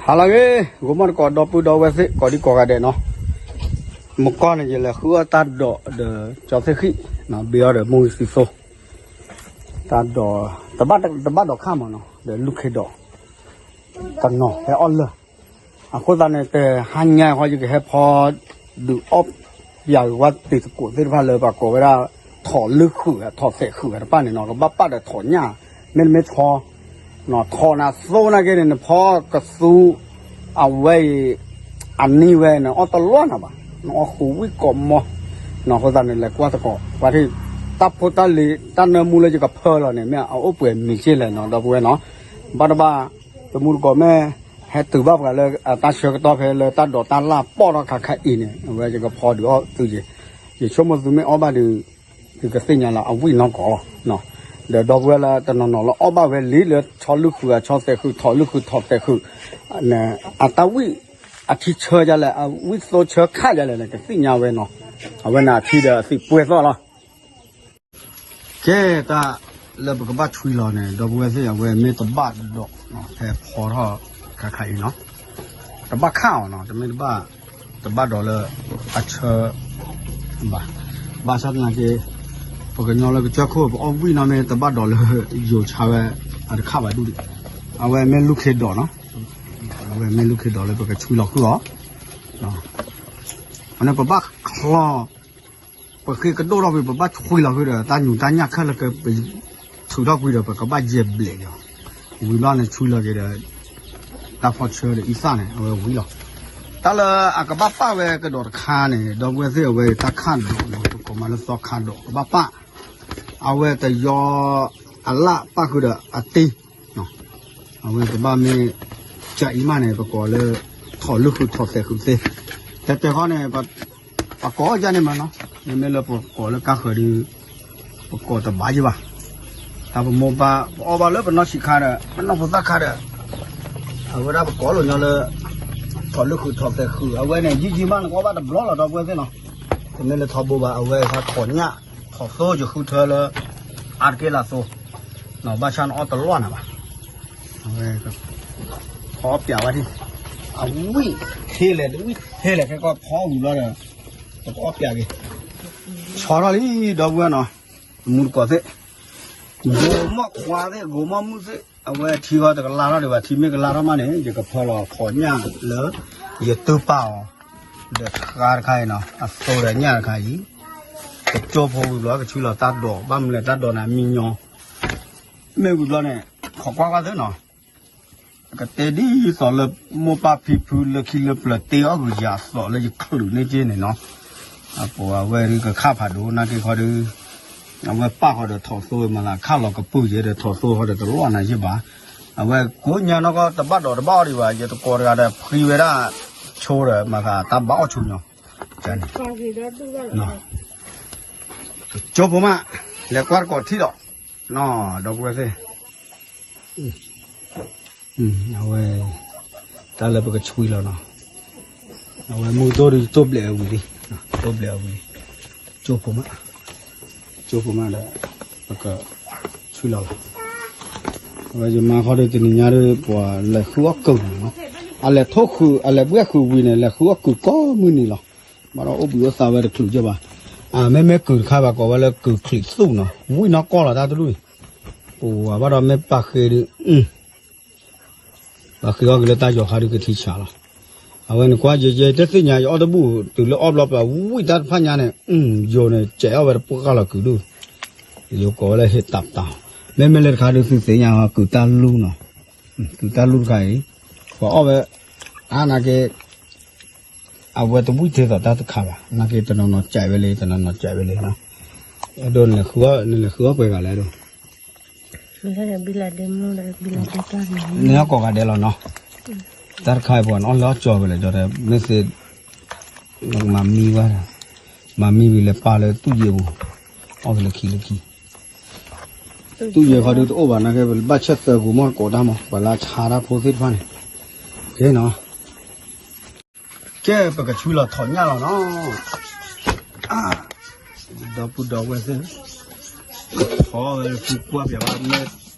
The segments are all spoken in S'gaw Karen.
ဟါလၢအဂ့ၤ, ဂီၤမီၢ်တကိး ဒီပုၢ်ဒီဝဲၢ်သ့ၣ် ကိးဒံကိးဂၤဒဲးနီၤ, မုၢ်ကီၢ်န့ၣ် ယလဲၤဃုအီၣ်တၢ်ဒိးဒီး ကၠီသ့ၣ်ဃံၣ်, ဘ့အီၣ်ဒီးမုၢ်စံသိ, တၢ်ဒိး, တဘၣ်ဒိးခါမးနီၤ, ဒီးလူၢ်ခ့ဒိး, တနီၤဟဲအီၣ်လၢၢ်, အဃိသတးန့ၣ် တဟါညါဃီ ယကဟဲဖီ ဒုးအီၣ်ပၠးက့ၤဝဲတံၤသကိးသ့ၣ်တဖၣ်လၢပှၤကိးဝဲဒၣ် ထိးလုၢ်ဃုာ် ထိးသဲးဃုာ်တဖၣ်န့ၣ်နီၤ, ကဘၣ်ပာ်ဒီးထိးညၣ်, မ့တမ့ၢ်ထိး, ထိးနၤသိနာ်က့န့ၣ် နဖီကသူ အဝဲအံၤ အနံၣ်ဝဲန့ၣ် အီၣ်တလီၢ်နၤဘၣ်, နအီၣ်ဃုာ်ဝံၣ်ကိးမီ, အဃိသတးန့ၣ် လဲၤကွၢ်သကိး ပှၤထံၣ် တၢ်ဖိတၢ်လံၤ တၢ်နၢမူလၢယကဖၢလီၤန့ၣ် မ့ၢ်အအိၣ်ပှဲၤမံၤက့လဲၣ်နီၤ ဒီပုၢ်ဝဲၢ်နီၤ, ဘၣ်တဘၣ် တမူတကိးမ့ၢ် ဟဲတုၤဘၣ်ပှၤလၢအတၢ်ဆၢကတီၢ်ဖဲလၢတၢ်ဒိးတၢ်လၢ်ပီၢ်ထီၣ်ခါခါအံၤန့ၣ် အဝဲယကဖီဒုးအီၣ်သုက့ၤ, ယဆိကမိၣ်သုမ့ၢ်အီၣ်ဘၣ်ဒီး သုကသ့ၣ်ညါလၢအဝံၣ်နီၢ်ကီၢ်လီၤ, ဒီးဒီပုၢ်ဝဲၢ်လၢတနီၤနီၤလၢအီၣ်ဘၣ်ဝဲလံလၢထိးလုၢ်ဃုာ် ထိးသဲးဃုာ် ထိးလုၢ်ဃုာ် ထိးသဲးဃုာ်, အတၢ်ဝံၣ် အထံဆၢဒ်လဲၣ် အဝံၣ်သိဆၢခါဒ်လဲၣ်န့ၣ် ကသ့ၣ်ညါဝဲနီၤ, အဝဲန့ၣ်အထံဒီးအသံးပှဲၤသီၣ်လီၤ ကဲ တၢ်လၢပကဘၣ်ဆွံလီၤန့ၣ် ဒီပုၢ်ဝဲၢ်သ့ၣ် အဝဲမ့ၢ်တဘၣ်ဒိး ဖဲဖီထီၣ်ခါခါအံၤနီၤ, တဘၣ်ခၣ်အီၤနီၤ, တမ့ၢ်တဘၣ်, တဘၣ်ဒိးလၢအဆၢ ဘၣ်, ဘၣ်ဆၣ်သနာ်က့ ပကညီလၢကစၢၢ်ခိၣ် ပအီၣ်ဝံၣ်နီၤ မ့ၢ်တဘၣ်ဒိးလၢယိၤဆါဝဲ အတခၣ်ဘၣ်ဒူၣ်ဒံး, အဝဲမ့ၢ်လူၢ်ခ့ဒိးနီၤ, အဝဲမ့ၢ်လူၢ်ခ့ဒိးလၢပကဆွံလီၤဃုာ်အီၤ, အန့ၣ်ပဘၣ်ချီ ပဃ့ကဒိၣ်ထီၣ်ဝံၤ ပဘၣ်ဆွံလီၤဃုာ်ဒီး တၢ်ညူးတၢ်ညၣ်ခဲလၢာ်က ပထုးထီၣ်ကွံာ်ဒီး ပကဘၣ်ယဲၢ်ဘျဲးက့ၤအီၤ, ဝံၤဘျီန့ၣ်ဆွံလီၤက့ၤဒီး တၢ်ဖီဆၢဒီးအံသၣ်န့ၣ် အဝဲဝံၤလီၤ, တၢ်လၢအကဘၣ်ပာ်ဝဲကဒီးတခါန့ၣ် ဒီပုၢ်ဝဲၢ်သ့ၣ် အဝဲတၢ်ခၣ်ဒိးနီၤ ပကိးမးလၢသီခၣ်ဒိး ကဘၣ်ပာ်, အဝဲတယီ အလၣ်ပာ်ဃုာ်ဒီးအတ့ အဝဲကဘၣ်မ့ၢ် ကၢ်အံၤမးန့ၣ် ပကိးလၢ ထိးလုၢ်ဃုာ်ထိးသဲးဃုာ်သ့, တဲတဲဃီန့ၣ် ပကိးအီၣ်ယါန့ၣ်မးနီၤ, မ့မ့ၢ်လၢပကိးလၢကါဃၢၤဒီး ပကိးတဘၣ်ယံၤဘၣ်, တၢ်ပမိၢ်ပၢ် ပအီၣ်ဘၣ်လၢပနီၢ်ဆံးခါဒီး ပနီၢ်ဖိသၣ်ခါဒီး အဝဲဒၣ်ပကိးလိာ်ညီလၢ ထိးလုၢ်ဃုာ်ထိးသဲးဃုာ် အဝဲန့ၣ် ယံာ်ယံာ်မး နကအီၣ်ဘၣ်တဘျီလီၤ ဒီပုၢ်ဝဲၢ်သ့ၣ်နီၤ, တမ့ၢ်လၢထီဘိဘၣ် အဝဲဒၣ်ထိးညၣ် ထိးသိယဃုထၢလၢ အါတက့ၢ်လၢသိ ဘၣ်ဆၣ်နအီၣ်တလီၢ်နၤဘၣ်, အဝဲ ဖီအီၣ်ပၠးဝဲဒၣ်, အဝံၣ်ထဲလဲၣ် တဝံၣ်ထဲလဲၣ် ခဲကီၢ်ဖီအီၣ်ဝံၤဘျီဒီး ပကအီၣ်ပၠးက့ၤ, ဆီထီၣ်လံ ဒီပုၢ်ဝဲၢ်နီၤ, မူတကိးသ့ၣ်, ဂိၤမီၢ်ခွါသ့ၣ် ဂိၤမီၢ်မုၣ်သ့ၣ် အဝဲထံဂီၤတကလးထီၣ်ဒံးဘၣ် ထံမ့ၢ်ကလးထီၣ်မးန့ၣ် ယကဖီလီၤထိးညၣ်လၢ ယတုၤပာ်အီၤ ဒီးတခါတခါအံၤနီၤ အသိဒီးညၣ်တခါအံၤ, ကကၠိဖိဝံၤဘျီ ကဆွံလီၤတၢ်ဒိး ဘၣ်မနုၤလဲၣ် တၢ်ဒိးန့ၣ် အမံညီ မ့ၢ်ဝံၤဘျီန့ၣ် ခိးကွၢ်ကွၢ်သ့ၣ်နီၤ, ကတဲဒ်သိးလၢမိၢ်ပၢ်ဖံဖုလၢခံလၢပျၢၤတ့အီၣ်ဂုာ်ယၤအသိးလၢယချုးန့ၢ်က့န့ၣ်နီၤ, အပှၤအဝဲဒုးကခၣ်ဖးဒိၣ်နာ်က့ခီဒုး, အဝဲပာ်ဃီဒီးထိးသိမးလၢ ခၣ်လီၤကပုာ်ယဲဒီးထိးသိဃီဒီးတလီၢ်နၤယ့ၢ်ဘၣ်, အဝဲကိးညါနီၢ်ကီၢ်တဘၣ်ဒိးတဘၣ်အီၣ်ဒံးဘၣ် ယတကိးတဂၤဒီးဖှံဝဲဒၣ်ဆိဒီး မၤသးတၢ်ဘၣ်အီၣ်ဆိညီ, ကၠိဖိမး လဲၤကွၢ်တကိးထံၣ်ဒီး ဒီပုၢ်ဝဲၢ်သ့ၣ် အဝဲ တၢ်လၢပကဆွံလီၤနီၤ, အဝဲမုၢ်ဒိၣ်ဒုးတိၢ်ဘျဲးအဝံၤလံ, တိၢ်ဘျဲးအဝံၤလံ, ကၠိဖိမး, ကၠိဖိမးဒီး ပကဆွံလီၤလီၤ, အဝဲယမါခီဒုးတနံၤညါဒုး ပှၤလဲၤဃုအီၣ်ကုာ်န့ၣ်နီၤ, အလဲၤထိၣ်ဃုာ် အလဲၤဘှဲၣ်ဃုာ်ဝံၤန့ၣ် လဲၤဃုအီၣ်ကုာ်ကိးမုၢ်နံၤလီၤ, ဘၣ်ဒီးအိၣ်ဘှံးအိၣ်သါဝဲတချုးကၢဘၣ်, မ့မ့ၢ်ကုာ်တခါဘၣ်ကိးဝဲလၢကုာ်ချံးသူၣ်နီၤ ဝံၣ်နီၢ်ကီၢ်လီၤတၢ်တဒူၣ်န့ၣ်, ပှၤဘၣ်ဒီးမ့ၢ်ပာ်ဃ့ဒုး ပှၤဃ့အီၣ်က့ၤလၢတၢ်ယီၤခါဒုးကထံဆးလီၤ, အဝဲန့ၣ်ကွၢ်ယဲယဲတသ့ၣ်ညါ ယအီၣ်တဘူၣ်တုၤလၢအီၣ်ဘျီပှၤဝံၣ်တၢ်တဖၣ်ညါန့ၣ်, ယိၤန့ၣ် ကဲးအီၣ်ဝဲတပှၢ်ဃာ်လီၤကုာ်ဒိၣ်, ယိၤကိးဝဲလၢဟ့းတးပတး, မ့မ့ၢ်လၢတခါဒုးသုသ့ၣ်ညါ ကုာ်တၢ်လူနီၤ, ကုာ်တၢ်လူတခါအံၤ, ပှၤအီၣ်ဝဲ, အါနာ်က့ အဝဲတဝံၣ်ထဲသိးတၢ်တခါဘၣ် နာ်က့တနီၤနီၤကဲးဝဲလံ တနီၤနီၤကဲးဝဲလံ, အဲၣ်ဒိးနလဲၤဃုအီၣ်ပှဲၤဂၤလဲၣ်ဒိး နဟဲကိးဂၤဒဲးလီၤနီၤ, တၢ်တခါအံၤပှၤနအီၣ်လၢအီၣ်ကၠီဝဲလဲၣ် ဒီးမ့ၢ်သ့, မၤမံဝဲ, မၤမံဝံၤလဲၤပာ်လၢသူၣ်ယဲၢ်ပူၤ, အီၣ်က့ၤလၢခံလၢခံ, သူၣ်ယဲၢ်ခီဒုးတအိၣ်ဘၣ်နာ်က့ ပဘၣ်ဆၢၣ်သၢဂိၤမီၢ်တကိးတၢ်မး ပှၤလၢဆါတၢ်ဖိသ့ၣ်တဖၣ်န့ၣ်, ကဲနီၤ ကဲ ပကဆွံလီၤထိးညၣ်လီၤနီၤ, ဒီပုၢ်ဒီဝဲၢ်သ့ၣ်, ထိးဝဲလၢသုကွၢ်ပၠးဘၣ်မ့ၢ်,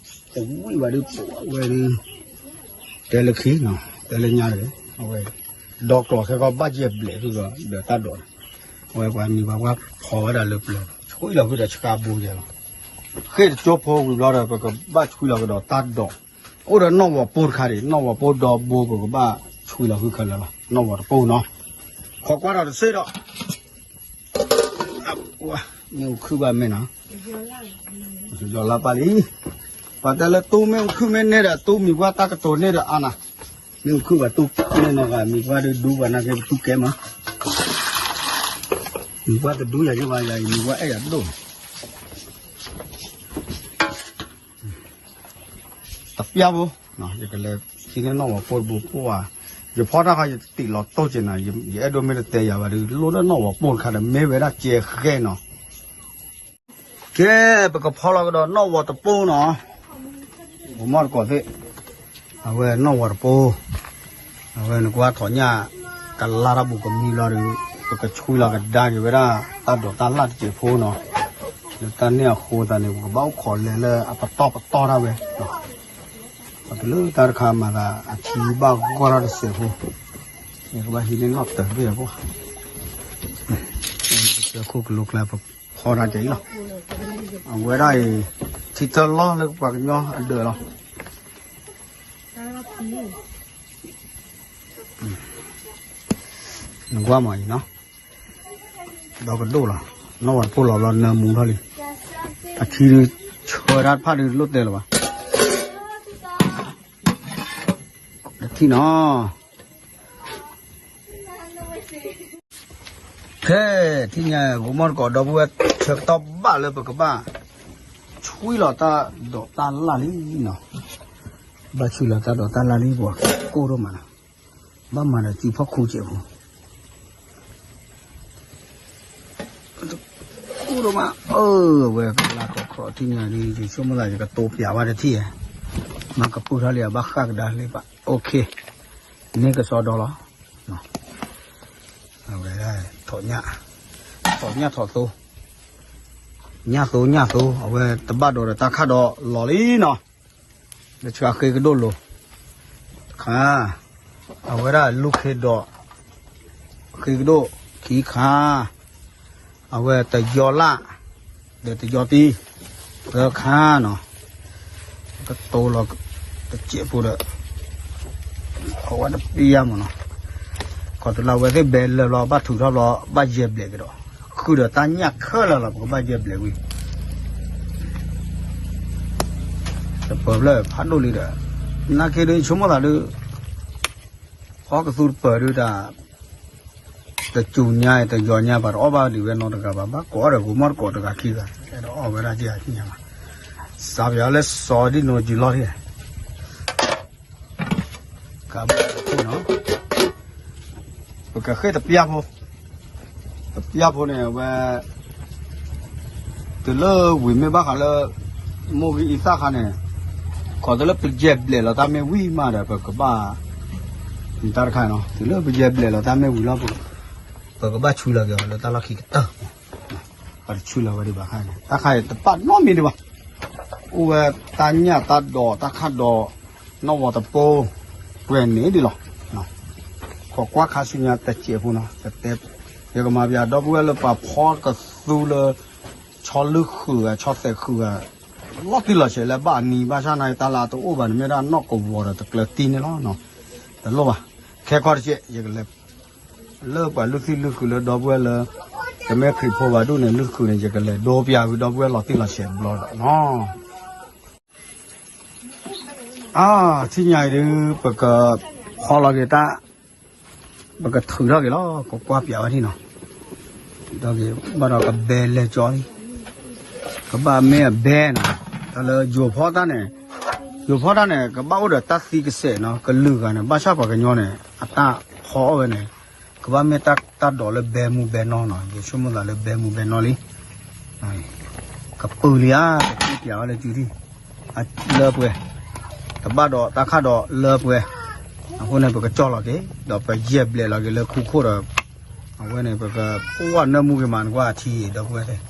တဝံၣ်ဘၣ်ဒုးပိာ်ဝဲဒုး, တဲလၢခံနီၤ တဲလၢညါတဂ့ၤ, အဝဲ ဒီကျိာ်ခဲကီၢ်ဘၣ်ယဲၢ်ဘျဲၣ်ဖုကီးဒီးတၢ်ဒိးန့ၣ်, အဝဲပှၤမံၤပှၤပှၢ်ဖီဝဲဒၣ်လၢပျၢၤ, ဆှံလီၤဖုဒီးဆှါဘိယဲလီၤ, ဃ့ၢ်တကၠိဖိဝံၤဘျီဒီး ပကဘၣ်ဆှံလီၤကဒီးတၢ်ဒိး, အိၣ်ဒီးနီၣ်ဝီၤပိၢ်တခါဒံး, နီၣ်ဝီၤပိၢ်ဒီဘိ ပကဘၣ်ဆှံလီၤဖုခဲလၢာ်လီၤ, နီၣ်ဝီၤတပိၢ်နီၤ, ခိးကွၢ်ဒီးတစ့ၢ်ဒီး မ့ၣ်အူခုၣ်ဘၣ်မ့ၢ်နီၤ, ယီၤလါပၢ်လံ, ပှၤတဲလၢတူမ့ၣ်အူခုၣ်မ့ၢ်န့ၢ်ဒီး တူမံၤပှၢ်တၢ်ကတိၤန့ၢ်ဒီးအါနၤ, မ့ၣ်အူခုၣ်ဘၣ်တူန့ၢ်နီၤဂၤ မံၤပှၢ်ဒုးဒူပှၤနာ်က့ပတူၢ်ကဲမး, မံၤပှၢ်တဒူယၤယဘၣ်ယၤအံၤ မံၤပှၢ်အဲၣ်ယၤဒိၣ် တပျၢ်ဖိ, ယကလဲၤဟံးန့ၢ်နီၣ်ဝီၤပိၢ်တဘိပှၢ်, ယဖီတၢ်ခါယတတံးလီၤတိၢ်က့ၤနၤ, ယအဲၣ်ဒိးမ့ၢ်တတဲယၤဘၣ်ဒီး လိၣ်ဒီးနီၣ်ဝီၤပိၢ်တခါဒီး မ့ၢ်ဝဲဒၣ်ကဲဃဲနီၤ, ကဲ ပကဖီလီၤကဒီးနီၣ်ဝီၤတပိၢ်နီၤ, ပမီၢ်တကိးသ့ၣ်, အဝဲနီၣ်ဝီၤတပိၢ်, အဝဲနကွၢ်ထီၣ်ညၣ် ကလါတၢ်ဘူးကမံလီၤဒီး ပကဆှံလီၤကဒါက့ၤဝဲဒၣ် တၢ်ဒိးတၢ်လၣ်တစဲးဖိနီၤ, လၢတၢ်န့ၣ်အဃိသတးန့ၣ် ပကဘၣ်အိၣ်ခိးလဲၤလၢအပတီၢ်ပတီၢ်တၢ်ဝဲ, ပကလၢတၢ်တခါမၤသးအထံဘၣ်ဂီၢ်ထီၣ်တစဲးဖိ, ယကဘၣ်ဟံးန့ၢ်နီၣ်တၢၤသ့ၣ်ဖိ, ပခိၣ်ကလိကျဲပဖီတၢ်ကဲအံၤလီၤ, အဝဲဒၣ်အံၤ ထံတလီၢ်လၢပှၤကညီအဒၢးလီၤ နကွၢ်မးအံၤနီၤ, ဒီကဒိၣ်လီၤ, နီၣ်ဝီၤတပိၢ်လီၤဘျီနၢမူထီၣ်လံ, အထံဒုးဆၢတၢ်တဖၣ်ဒုးလိၣ်တဲလၢၤဘၣ်, တထံၣ်နီၤ, ဖဲထံၣ်ညါ ဂိၤမီၢ်တကိးဒီပုၢ်ဝဲၢ် ဆၢကတီၢ်ဘၣ်လၢပကဘၣ် ဆှံလီၤတၢ်ဒိးတၢ်လၣ်လံနီၤ, ဘၣ်ဆှံလီၤတၢ်ဒိးတၢ်လၣ်လံ ပှၤကိၢ်ဒိၣ်မးနီၤ, ဘၣ်မၤဒီးစုဖီၣ်ခူစဲးဖိ ကိၢ်ဒိၣ်မး, အၢ ဝဲကလါခီခီထံၣ်ညါဒ် ယဆိကမိၣ်သး ယကတိၤပျးဝဲတထံၣ်ဧါ, မ့ၢ်ကပုၢ်ထီၣ်လံ အဘၣ်ဃၣ်ကဒါလံဘၣ်, အိၣ်ခ့, န့ၢ်ကစီဒီလီၤ, အဝဲဒၣ် ထီၣ်ညၣ်, ထီၣ်ညၣ်ထီၣ်သိ, ညၣ်သိညၣ်သိ, အဝဲတဘၣ်ဒိးဒီးတၢ်ခၣ်ဒီးလီၤလံနီၤ, လၢဆှါဃ့ကဒိၣ်လိၤ, တခါ, အဝဲဒၣ်လူၢ်ခ့ဒီး ဃ့ကဒိၣ်ခံခါ, အဝဲတယီလၢ် ဒီးတယီတံၢ် သၢခါနီၤ, ကတိၤလီၤတစဲးဖိဒီး အဝဲတပျၢ်မးနီၤ, ခီၣ်တုၤလၢအဝဲသ့ၣ်ဘဲလၢာ်ဘျီ ဘၣ်ထုးထီၣ်ဘျီ ဘၣ်ယဲၢ်ဘျဲးကဒီး, ဃုာ်ဒီးတၢ်ညၣ်ခဲလၢာ်လီၤ ပကဘၣ်ယဲၢ်ဘျဲးဝံၤ တပၢၤဖျၢၣ်ဖးဒိၣ်လံဒီး, နာ်က့ဒီး ယဆိကမိၣ်သးဒီး ဖီကသူတပၢၤဒုးတၢ်, တစူၤညါတယီၤညါ ပှၤတအီၣ်ဘၣ်ဒံးဝဲနီတဂၤဘၣ်, ဘၣ်ကိးအီၣ်ဒီးဂိၤမီၢ်တကိးတဂၤခံဂၤ, အဲၣ်ဒိးအီၣ်ဝဲဒၣ်က့ၤအခံညါဘၣ်, စးပယီၤလၢစီၤဒံၣ်နိကၠံလီၢ်လံ ကဘၣ်နီၤ, ပကဃ့တပျၢ်ဖိ, တပျၢ်ဖိန့ၣ် အဝဲ တုၤလၢဝံၤမ့ၢ်ဘၣ်ဃးလၢ မိၢ်ဂံၢ်အံသၣ်ခါန့ၣ်, ခီၣ်တုၤလၢပယဲၢ်ဘျဲးလီၤတၢ်မ့ၢ်ဝံၤမးဒီး ပကဘၣ်, မ့ၢ်တၢ်တခါနီၤ, တုၤလၢပယဲၢ်ဘျဲးလီၤတၢ်မ့ၢ်ဝံၤလီၤ ပကဘၣ်ဆူလီၤက့ၤအီၤလၢတၢ်လီၢ်ခံကတၢၢ်, ပှၤတဆူလီၤဝဲဒံးဘၣ်ခါန့ၣ် တၢ်ခါအံၤတပာ်နီတမံၤဒံးဘၣ်, အိၣ်ဝဲတၢ်ညၣ်တၢ်ဒိးတၢ်ခၣ်ဒိး, နီၣ်ဝီၤတပိၢ်, ပှဲၤန့ၣ်ဒံးလီၤ, ခိးကွၢ်ခါဆူညါတစဲးဖိနီၤ, ယကမၤပျး ဒီပုၢ်ဝဲၢ်လၢပှၤဖီကသူလၢ ဆီလုၢ်ဃုာ်ဂၤ ဆီသဲးဃုာ်ဂၤ လီၤတံၢ်လီၤဆဲးလၢဘၣ်အနံၤ ဘၣ်ဆၣ်နာ်က့တၢ်လၢအတအိၣ်ဘၣ်န့ၣ် မ့ၢ်ဒၣ်နီၣ်ကဝီၤဒီးတကျၢၤတံၢ်န့ၣ်လီၤ, တလိၣ်ဘၣ်, ခဲခီတစဲး ယကလဲၤ လၢပှၤလုၢ်သံလုၢ်ဃုာ်လၢဒီပုၢ်ဝဲၢ်လၢ တမ့ၢ်ခရံာ်ဖိဘၣ်ဒူၣ်န့ၣ် လုၢ်ဃုာ်န့ၣ် ယကလဲၤဒိပျးဝံၤဒီပုၢ်ဝဲၢ်လီၤတံၢ်လီၤဆဲးတဘျီဒီးနီၤ, အါ ထံၣ်ညါအံၤဒုး ပကဖီလီၤက့ၤတၢ်, ပကထုးထီၣ်က့ၤလီၤ ကကွၢ်ပျးဝဲထံၣ်နီၤ, ဒီးက့ၤဘၣ်ဒီးကဘဲလဲၤကၠီလံ, ကဘၣ်မ့ၢ်အဘဲနီၤ, တၢ်လၢယိၤဖီတၢ်န့ၣ်, ယိၤဖီတၢ်န့ၣ် ကဘၣ်အိၣ်ဒီးတၢ်သံကစဲးနီၤ, ကလုာ်ဂၤန့ၣ် ဘၣ်ဆၣ်ပှၤကညီန့ၣ် အတၢ်ဖီအီၣ်ဝဲန့ၣ် ကဘၣ်မ့ၢ်တၢ်ဒိးလၢဘဲမူဘဲနီၤနီၤ, ယဆိကမိၣ်သးလၢဘဲမူဘဲနီၤလံ ကပုာ်လံဧါ, ကပျးဝဲလၢစုထံၣ်, လၢပှဲၤ, တဘၣ်ဒီးတၢ်ခၣ်ဒီးလၢပှဲၤ, အဃိန့ၣ် ပကကၠီၢ်လီၤက့ၤ ဒီးပယဲၢ်ဘျဲးလီၤက့ၤလၢခူခိၣ်ဒီး, အဝဲန့ၣ် ပကကွၢ်နၢမူက့ၤမး နကွၢ်အထံအံၤ ဒီပုၢ်ဝဲၢ်သ့ၣ်,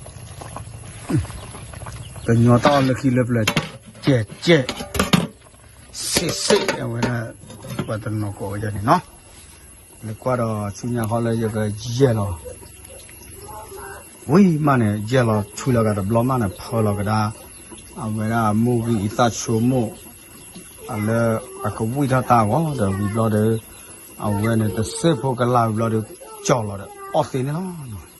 ကညီတၢ်အီၣ်လၢခံလၢပျၢၤ, ကဲကဲ, စ့းစ့း အဝဲဒၣ် ပှၤတနီၤကိးဝဲဒၣ်န့ၣ်နီၤ, လဲၤကွၢ်ဒီးဆူညါဃီလၢယကယဲၢ်လီၤ, ဝံၤမးန့ၣ် ယဲၢ်လီၤဆူလီၤကဒီးတဘျီမးန့ၣ် ဖၢလီၤကဒါ, အဝဲဒၣ်မိၢ်ဂံၢ်အံသၣ်ဆိမိၣ်, အလၢအကဝံၣ်ထီၣ်တၢ်အဂီၢ်ဒီးဝံၤဘျီဒီး, အဝဲန့ၣ်တစ့ၢ်ဖိကလၢ်ဝံၤဘျီဒီး, ကၠီၣ်လီၤဒီးအီၣ်သ့န့ၣ်လီၤ.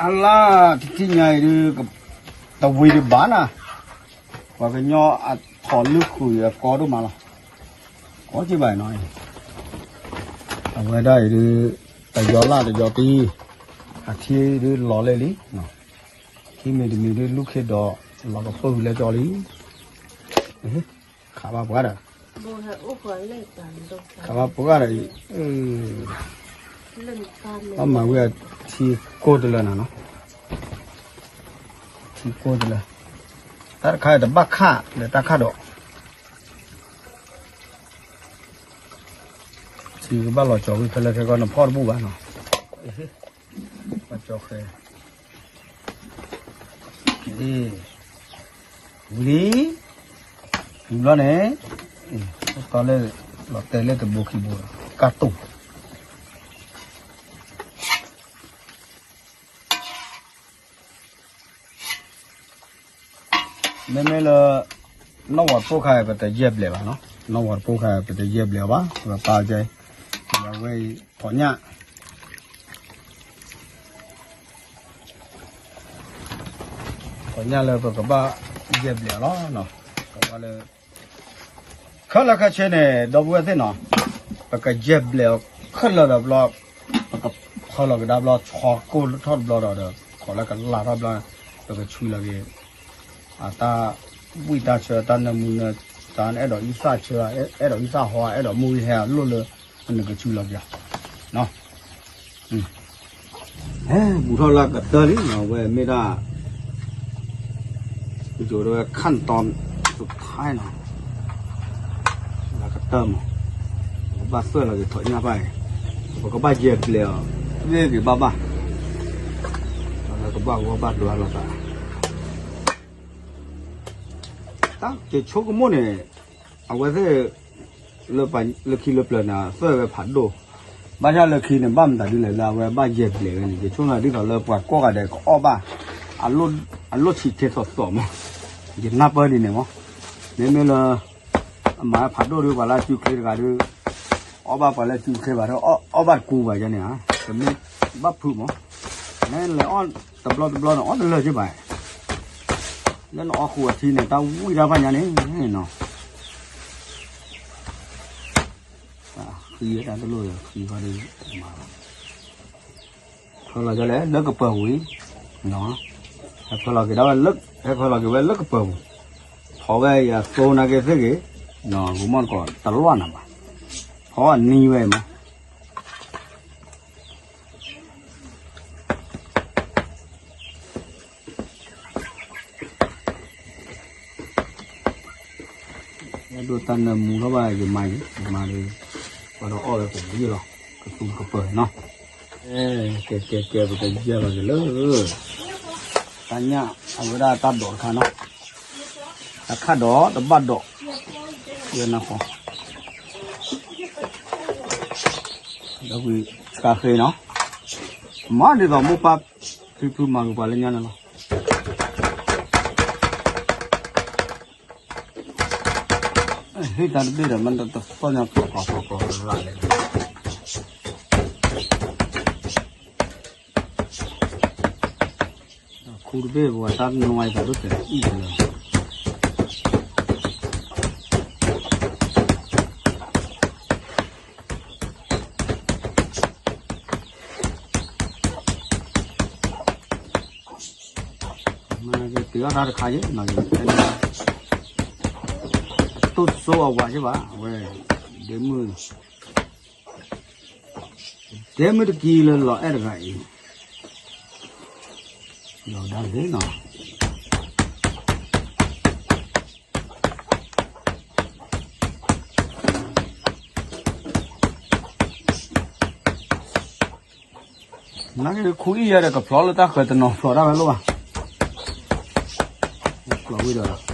အလါတထံၣ်ညါအံၤဒုး, တဝံၤဒံးဘၣ်နၤ, ပှၤကညီအထီၣ်လုၢ်ဃုာ်အကီဒိၣ်မးလီၤ, ကီက့ဘၣ်နီၤ, အဝဲဒၣ်အံၤဒုး, တယီလၢ်တယီတံၢ်, အထံဒုးလီၤလဲၣ်လံ, ထံမ့ၢ်တမံၤဒုးလူၢ်ခ့ဒီး, လီၤကပၢၢ်ဝံၤလၢကီလံ, ခးဘၣ်ပှၤဒီး, ခးဘၣ်ပှၤဒီး, အမၤဝံၤအထံကိၢ်တလၢနၤနီၤ, ထံကိၢ်တလၢ, တၢ်တခါအံၤတဘၣ်ခးဒီးတၢ်ခးဒီး, ထံကဘၣ်လီၤကၠီၤဝံၤခဲလၢာ်ခဲကီၢ်နဖီၣ်တဘူၣ်ဘၣ်နီၤ, ဘၣ်ကၠီၤဃဲ, ဝံၤလံ, ဝံၤဘျီန့ၣ်, တီလၢ, လီၤတဲာ်လၢတဘိခံဘိဒီး, ကၢ်တူၢ် မ့မ့ၢ်လၢ, နီၣ်ဝီၤတပိၢ်ခါအံၤ ပတယဲၢ်ဘျဲးဘၣ်နီၤ, နီၣ်ဝီၤတပိၢ်ခါအံၤ ပတယဲၢ်ဘျဲးအီၤဘၣ်, ပပာ်ကဲ, အဝဲအံၤ, ဖီၣ်ညၣ်, ဖီၣ်ညၣ်လၢပကဘၣ်ယဲၢ်ဘျဲးအီၤလီၤ, ကဘၣ်လၢ ခဲလၢာ်ခဲဆ့န့ၣ် ဒီပုၢ်ဝဲၢ်သ့ၣ်နီၤ, ပကယဲၢ်ဘျဲးအီၤခဲလၢာ်ဒီးဘျီ, ပကဖၢလီၤကဒါဘျီ ဆီကိၢ်ထီၣ်တဘျီဒီး ခိးလၢကလၢ်ထီၣ်ဘျီ, ပကဆူလီၤက့ၤ, အတၢ်ဝံၣ်တၢ်ဆၢ တၢ်နၢမူနၢ, တၢ်အဲၣ်ဒိးအံသၣ်ဆၢ, အဲၣ်ဒိးအံသၣ်ဟီ, အဲၣ်ဒိးမိၢ်ဂံၢ်ဟဲအလိၣ်လၢ, နကဆူလီၤက့ၤ, ဟဲဘူးထီၣ်လၢကတၢၢ်လံနီၤ, အဝဲမ့ၢ်ဒၣ်, ပကဝဲခၣ်တီ, ဆူထါနီၤ, လၢကတၢၢ်မး, ပကဘၣ်သွဲၣ်လီၤက့ၤဖီၣ်ညၣ်ဘၣ်အံၤ, ပကဘၣ်ယဲၢ်ဘျဲးအီၤ, သ့က့ၤဘၣ်ဘၣ်, လၢကဘၣ်ဂီၢ်ဘၣ်ဒွးလိာ်သး, တၢ်က့ၤဆိကမိၣ်န့ၣ်, အဝဲသ့ၣ် လၢခံလၢပျၢၤန့ၣ် သွဲၣ်ဝဲဖးဒိၣ်, ဘၣ်ဆၣ်လၢခံန့ၣ် ဘၣ်မတၤဒ်လဲၣ်လၢအဝဲဘၣ်ယဲၢ်ဘျဲးဝဲန့ၣ် ယဆိကမိၣ်ဒ်သိးလၢပှၤကိးဂၤဒဲးကအီၣ်ဘၣ်, အလိၣ်ဆံးထဲသိးသိးမး, ယနၢ်ပၢၢ်ဒ်န့ၣ်မး, မ့မ့ၢ်လၢ, အမၤဖးဒိၣ်ဒုး ပှၤလၢအစုချ့တဂၤဒုး, အီၣ်ဘၣ်ပှၤလၢအစုချ့ဘၣ်ဒီး အီၣ်ဘၣ်တကူဘၣ်ယဲန့ၣ်ဧါ, တမ့ၢ်ဘၣ်ဖုးမး, နလဲၤအီၣ်တဘျီတဘျီန့ၣ် အီၣ်တလၢာ်က့ဘၣ် လၢနအီၣ်ဃုာ်အထံန့ၣ် တၢ်ဝံၣ်တၢ်ဖးညါန့ၣ်နီၤ, ဃံတၢ်တလိၣ်ဒီးဃံဃီဒီးမၤလီၤ, ဖၢလီၤကလဲၣ်လၢကပၢၤပူၤ, ဟဲဖၢလီၤက့ၤဒၣ်ဝဲလၢ, ဟဲဖၢလီၤက့ၤဝဲလၢကပၢၤပူၤ, ဖီဝဲအံၤအသိနာ်က့သ့ၣ်ဂ့ၤ, ဂီၤမီၢ်တကိးတလွၣ်နၤဘၣ်, ဖီအနံၤဝဲအံၤမး အဲၣ်ဒိးတၢ်နၢမူထီၣ်ဘၣ်ယမၤယံၤ, ယမၤဒီး, ပှၤဒီးအီၣ်ဝဲကဒံလီၤ, ကသူကပၢၤနီၤ, ကဲကဲကဲ ပကယဲၢ်လီၤက့ၤလၢ, တၢ်ညၣ်, အဝဲဒၣ်တၢ်ဒိးတခါနီၤ, တၢ်ခၣ်ဒိးတဘၣ်ဒိး, ဝဲနၢ်ဃီ, ဒီးကွံာ်စှၤဃ့နီၤ, မၤဒ်သိးမိၢ်ပၢ်ဖံဖုမၤက့ၤပှၤလၢညါန့ၣ်လီၤ. ဟ့ၣ်တၢ်တဘ့ၣ်ဒီး မ့ၢ်တသီၣ်ညါကျီကျီကျီကျီရၤလဲၣ်, ခူတဘ့ၣ်ပှၤတၢ်နွံတၢ်ဒိၣ်တဲာ်အံၣ်တလၢ မ့ၢ်က့ၤတ့အီၣ်တၢ်တခါယဲၢ်နီၤ, တိၢ်စိအဝးက့ဘၣ်, အဝဲ, ဒဲမုၢ်, ဒဲမုၢ်တကံလၢလီၤအဲၣ်တဂၤအံၤ, လီၤဒါက့ၤနီၤ. နက့ၤခူအံၣ်ယဲဒီး ကဖျီလၢတၢ်ဃၢၤတနီၤ ဖျီတၢ်ဝဲလိၣ်ဘၣ်, ဖျီဝံၤဒီး, ဖျီတၢ်ဝဲ,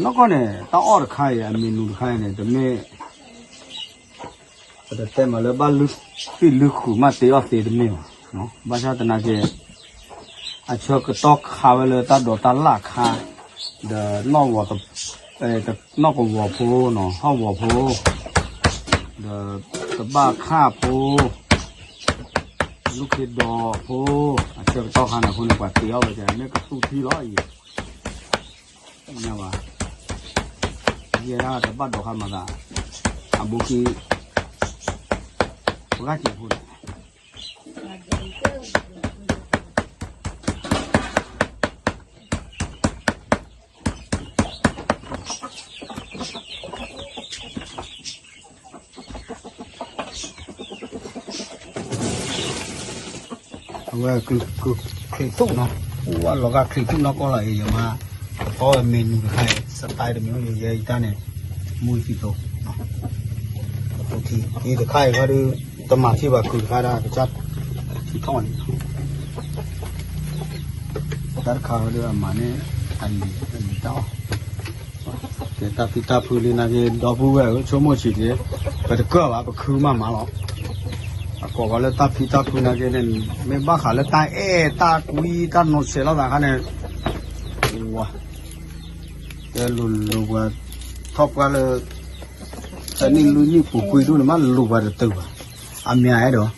နီၢ်ကီၢ်န့ၣ် တၢ်အီၣ်တခါအံၤ အမံၤနူၤတခါအံၤန့ၣ် တမ့ၢ် ပတတဲမးလၢဘၣ်လုၢ်သံၣ်လုၢ်ဃုာ်မးတ့အီၣ်သ့တမ့ၢ်ဘၣ်. ဘၣ်ဆၣ်သနာ်က့ အဆၢကတီၢ်ခါဝဲလၢတၢ်ဒိးတၢ်လၣ်ခါ ဒီး နီၢ်ကဝီၤဖိနီၤ ဟီၣ်ကဝီၤဖိ ဒီးတဘၣ်ခၣ်ဖိ လူၢ်ခ့ဒီဖိ အဆၢကတီၢ်ခါန့ၣ်အဃိန့ၣ် ပှၤတ့အီၣ်ဝဲဒၣ် မ့ၢ်ကသူထံလီၤအံၤ ဘၣ် ယဲဒၣ်တဘၣ်ဒိးခါမၤသး အဘူးကံ ပှၤကၢ်စံးဖိန့ၣ် အဝဲ ချံးသူၣ်နီၤ အိၣ်ဝဲလီၤဂာ်ချံးသူၣ်နီၢ်ကီၢ်လီၤအံၤ ယမါ ကီၢ်မ့ၢ်နုၤတခါအံၤ စတၢ်တမံၤ ယဲယတၢ်န့ၣ် မူယသံသိ အံၤတခါအံၤခါဒုး တမၤထံၣ်ဘၣ်ခုးတခါဒၣ် ကစၢ်ထံထီၣ်န့ၣ် တၢ်တခါဝဲဒၣ်အမၤန့ၣ် အလံၤအလံၤတၢ်အီၣ် ကဲတၢ်ဖံးတၢ်ဖုလံနာ်က့ ဒီပုၢ်ဝဲၢ်ဧၢ ဆိကမိၣ်ဆံးက့ၤ ပတကၢၢ်ဘၣ် ပခုမးမးလီၤ အကိးဂီၤလၢတၢ်ဖံးတၢ်ဖုနာ်က့န့ၣ် မ့ၢ်ဘၣ်ဃးလၢတၢ်အဲၣ်တၢ်ကွံတၢ်နီၤဆဲးလိာ်သးခါန့ၣ် ဝၤ ကဲလိၤလိၤပှၤ ထီၣ်ပှၢ်လၢ တနံၣ်လွံၢ်နံၣ်ပူၤကွံာ်ဒိၣ်န့ၣ် မ့ၢ်လိၤပှၤတတုၤဘၣ် အမ့ၢ်အဲၣ်ဒိး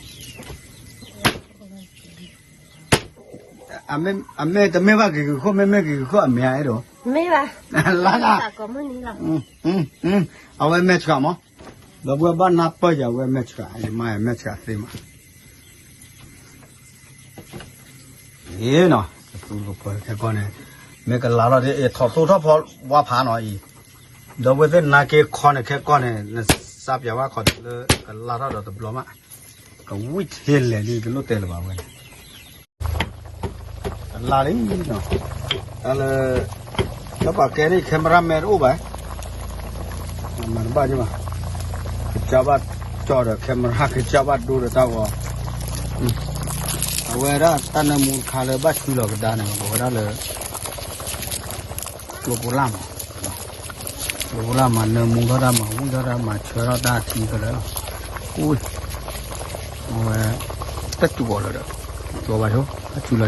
အမ့ၢ်တမ့ၢ်ဘၣ်က့ၤက့ၤခိၣ် မ့မ့ၢ်က့ၤက့ၤခိၣ် အမ့ၢ်အဲၣ်ဒိး မ့ၢ်ဘၣ် လါဒၣ် အဝဲမဲာ်ဆှးမး ဒီပုၢ်ဝဲၢ်ဘၣ်နၢ်ပၢၢ်ယၤဝဲမဲာ်ဆှး ယမါယမဲာ်ဆှးသ့မး အ့နီၤ ခဲကီၢ်န့ၣ် မ့ၢ်ကလၤထီၣ်ဒ် ထီၣ်သိထီၣ်ဖီဝါဖးနီၤအံၤ ဒီပုၢ်ဝဲၢ်သ့ၣ်နာ်က့ခီန့ၣ် ခဲကီၢ်န့ၣ် နစးပၠးဝဲခီလၢကလၤထီၣ်ဒီးတဘျီမး ကဝံၣ်ထဲလဲၣ်ဒ်တလိၣ်တဲလၢၤဘၣ်ဝဲန့ၣ် အလါလံနီၤ တၢ်လၢ တၢ်ပာ်ကဲန့ၣ် camera man တအိၣ်ဘၣ် မၤတဘၣ်က့ဘၣ် ကစၢ်ဘၣ်ကၠီဒီး camera ကစၢ်ဘၣ်ဒိဒီးတၢ်ဂီၤ အဝဲဒၣ်တၢ်နၢမူတခါလၢဘၣ်ဆူလီၤကဒါန့ၣ် ကိးဝဲဒၣ်လၢ ကျိဖိလၢ်မး ကျိဖိလၢ်မး နၢမူထီၣ်တၢ်မၤ ဝံၣ်ထီၣ်တၢ်မၤ ဆၢထီၣ်တၢ်ထံကလၢာ်လီၤ အဝဲ တၢ်စူၤအီၤလၢၤဒီး ကၠီဘၣ်ဆိ တၢ်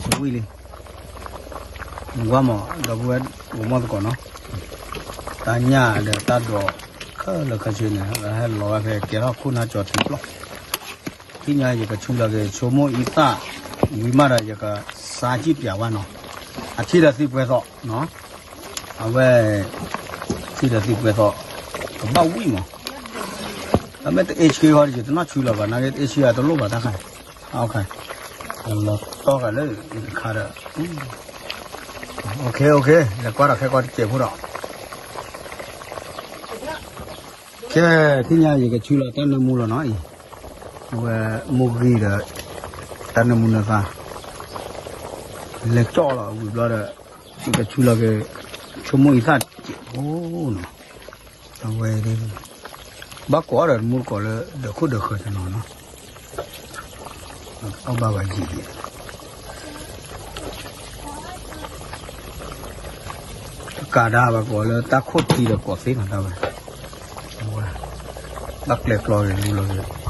စူၤလီၤကလီၤ ဝံၣ်လံ နကွၢ်မး ဒီပုၢ်ဝဲၢ် ဂီၤမီၢ်သကိးနီၤ တၢ်ညၣ်ဒီးတၢ်ဒိး ခဲလၢာ်ခဲဆ့န့ၣ် ဟဲလီၤဝဲဖဲကဲထီၣ်ခိၣ်နၢ်ကၠီထံပျီ ထံၣ်ညါယကဆူလီၤက့ၤ ဆိကမိၣ်အံသၣ် ဝံၤမးဒီးယကစးစံၣ်ပၠးဝဲနီၤ အထံၣ်ဒီးသံကွဲးသီးနီၤ အဝဲ ထံၣ်ဒီးသံကွဲးသီး ကဘၣ်ဝံၣ်မး အမ့ၢ်တအ့ဆှံဃီဒီး ယတနီၢ်ဆူလီၤဘၣ် နာ်က့တအ့ဆှံအတလိၣ်ဘၣ်တၢ်ခါန့ၣ် လီၤတီၢ်ဂၤလၢတခါဒီး OK OK လဲၤကွၢ်ဒီးခဲကီၢ်တစဲးဖိဒီး ခဲ ထံၣ်ညါယကဆူလီၤတၢ်နၢမူလီၤနီၤအံၤ အဝဲမိၢ်ဂံၢ်ဒီး တၢ်နၢမူနၢသါ လဲၤကၠီၣ်လီၤဝံၤဘျီဒီး ယကဆူလီၤက့ၤ ဆိကမိၣ်အံသၣ်တစဲးဖိနီၤ အဝဲ ဘၣ်ကိးအီၤဒီးတမူတကိးလၢ ဒီးခိၣ်ဒီးဃၢၤတနီၤနီၤ အီၣ်ဘၣ်ဘၣ်ယံာ်ယံာ် တကးဒၣ်ဘၣ်ကိးလၢတၢ်ခိၣ်ထံဒီးကိးသ့နီၤတၢ်ဝဲ အဝဲ ဘၣ်ကျဲကျီက့ၤလူလီၤက့ၤ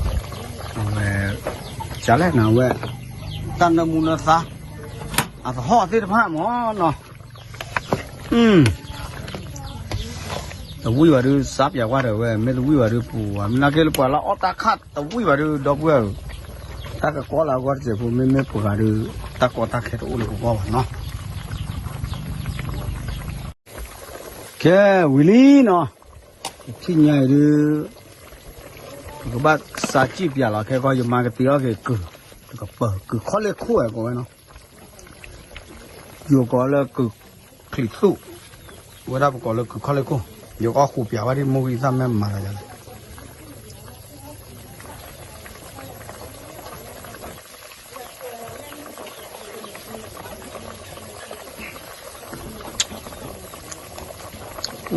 အဝဲ ကလဲၣ်နၤဝဲ တၢ်နၢမူနၢသါ အသဟီၣ်သ့ၣ်တဖၣ်မ့ၢ်နီၤ တဝံၣ်ဘၣ်ဒုး စးပၠးဝဲဒီးဝဲ မ့ၢ်တဝံၣ်ဘၣ်ဒုးပူၤဝဲ မ့ၢ်နာ်က့လၢပှၤလၢအီၣ်တၢ်ခၣ်တဝံၣ်ဘၣ်ဒုး ဒီပုၢ်ဝဲၢ်ဧၢ တၢ်ကကီလၢအဂီၢ်တစဲးဖိ မ့မ့ၢ်ပှၤဒုး တၢ်ကီတၢ်ခဲတအိၣ်လၢပဂီၢ်ဘၣ်နီၤ ခဲဝံၤလံနီၤ ထံၣ်ညါအံၤဒုး ပကဘၣ်စးစံၣ်ပၠးလီၤ ခဲကီၢ်ယမါကတ့အီၣ်က့ၤကုၢ် တကပၤ ကုၢ်ခီလ့ၢ်ခိၣ်ဝဲကိးဝဲနီၤ ယိၤကိးလၢကုၢ်ချံးသူၣ် ဝဲဒၣ်ပကိးလၢကုၢ်ခီလ့ၢ်ခိၣ် ယကအီၣ်ဃူးပၠးဝဲဒ်မိၢ်ဂံၢ်သၣ်မ့ၢ်မၤလီၤယၤလဲၣ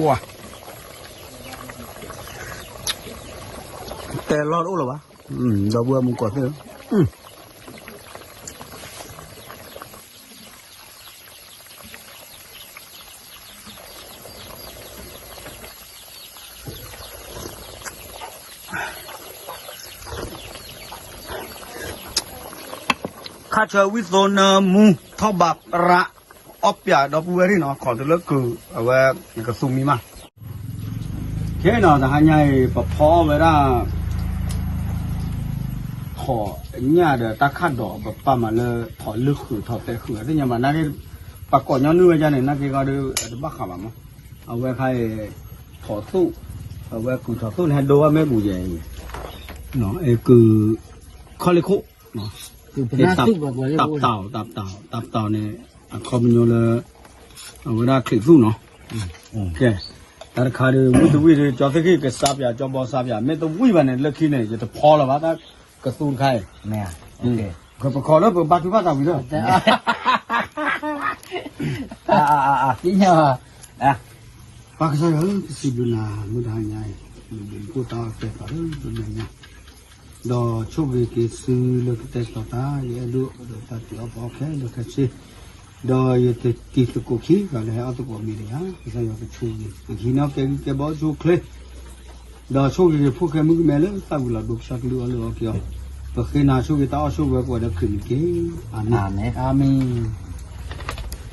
် ဝါ တဲလီၢ်တအိၣ်လၢၤဘၣ် ဒီပုၢ်ဝဲၢ်မူကိးသ့ၣ်ဧၢ အ ထါဆၢဝံသိနၢမူ ထီၣ်ဘးပြး အီၣ်ပၠးဒီပုၢ်ဝဲၢ်ရံၣ်နီၤ ခိးတုၤလၢကုၤ အဝဲ နကသူမံမး ခဲနီၤ တဟါညါအံၤ ပဖီအီၣ်ဝဲဒၣ် ထိးညၣ်ဒီးတၢ်ခၣ်ဒိး ပပာ်မးလၢ ထိးလုၢ်ဃုာ် ထိးတဲဃုာ် သ့ၣ်ညါဘၣ် နာ်က့ ပှၤကိးညီနုၢ်ဝဲဒၣ်န့ၣ် နာ်က့ဂီၤဒီး တဘၣ်ဃးဘၣ်မး အဝဲခါအံၤ ထိးသူၣ် အဝဲကုၤထိးသူၣ်န့ၣ် ဟဲဒိဘၣ်မ့ၢ်ပူၤယဲအံၤ ကုၤ ခီၣ်လ့ၢ်ခိၣ် တၢ်ပတီၢ် တၢ်ပတီၢ်န့ၣ် အခီပညီလၢ အဝဲဒၣ်ချံးသူၣ်နီၤ ကဲ တၢ်တခါဒီး ဝံၣ်တဝံၣ်ဒီး ကၠီသ့ၣ်ခံ ကစးပၠး ကၠီဘီစးပၠး မ့ၢ်တဝံၣ်ဘၣ်န့ၣ် လၢခံန့ၣ် ယတဖီလၢၤဘၣ် တၢ်ကသူတခါအံၤ ပကခီလၢပဘါထုကဖၣ်တၢ်ဝံၤလီၤ ပှၤကစၢ်ယွၤဧၢ ပစံးဘျုးနၤ မုၢ်တဟါညါအံၤ မ့ၢ်ဒ်ကိၣ်တၢ်အီၣ်တဲသးလၢပမဲာ်ညါ ဒီးဆိၣ်ဂ့ၤက့ၤသုလၢကတဲာ်ကတီၤတၢ် ယအဲၣ်ဒိးဒီးတၢ်တ့အီၣ်ပအီၣ်ခဲလၢာ်ခဲဆ့ ဒီးယတတံၤသကိးခံဂၤလၢဟဲအီၣ်သကိးမ့ၢ်တဂၤ ကစၢ်ယွၤကဆိၣ်ဂ့ၤ ကဟံးန့ၢ်ကဲဂံၢ်ကဲဘါအိၣ်ဆူၣ်အိၣ်ချ့ ဒီးဆိၣ်ဂ့ၤက့ၤဖိၣ်ဃဲမုၣ်ကမဲလၢသၣ်ဝံၤလီၤဒိ ကစၢ်ကလုၢ်အီၣ်လုၢ်အီၣ်က့ၤအီၤ ပဃ့နၤဆိၣ်ဂ့ၤတၢ်အီၣ်ဆိၣ်ဝဲကိးဂၤဒဲးခရံာ်မံၤတက့ၢ်. အၤမ့ၣ်. အၤမ့ၣ်.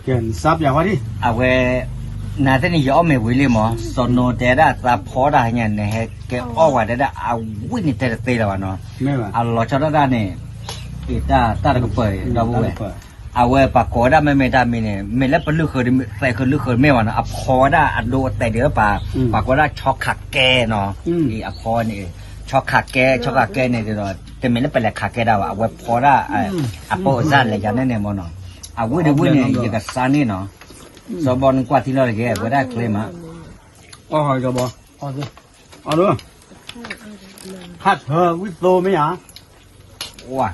ကဲ နစါပၠးဝဲဒၣ် အဝဲ နသ့ၣ်န့ၣ် ယအီၣ်မ့ၢ်ဝံၤလံမး စီၤနိတဲဒၣ်သးဖီဒၣ်ဟဲညါန့ၣ် ဟဲကဲအီၣ်ဝဲဒၣ် အဝံၣ်န့ၣ်တဲတသ့လၢၤဘၣ်နီၤ အလီၤဆီဒၣ်တၢ်န့ၣ် တၢ်တကပၤဒီပုၢ်ဝဲၢ် အဝဲပှၤကိးဝဲဒၣ်မ့မ့ၢ်တၢ်မံၤန့ၣ် မ့ၢ်လၢပလုၢ်ဃုာ် သဲးဃုာ်လုၢ်ဃုာ်မ့ၢ်ဘၣ်နီၤ အဖီဝဲဒၣ်အဒိအတဲာ်ဒံးဝဲပှၤ ပှၤကိးဝဲဒၣ်ဆီခးကဲနီၤ အဖီန့ၣ် ဆီခးကဲ ဆီခးကဲန့ၣ်ဒီး တမ့ၢ်လၢပလဲၤခးကဲဒၣ်ဘၣ် အဝဲဖီဒၣ် အပိာ်အစၢ်လဲၤယၤန့ၣ်န့ၣ်မ့ၢ်နီၤ အဝံၣ်တဝံၣ်န့ၣ် ယကစါန့ၣ်နီၤ စီၤဘီနကွၢ်ထံလီၤတက့ၢ် ဝဲဒၣ်ချ့မး အီၣ်ဟီၣ်ကဘီ အီၣ် ထါဆၢဝံသိမ့ၢ်ဧါ ဝါ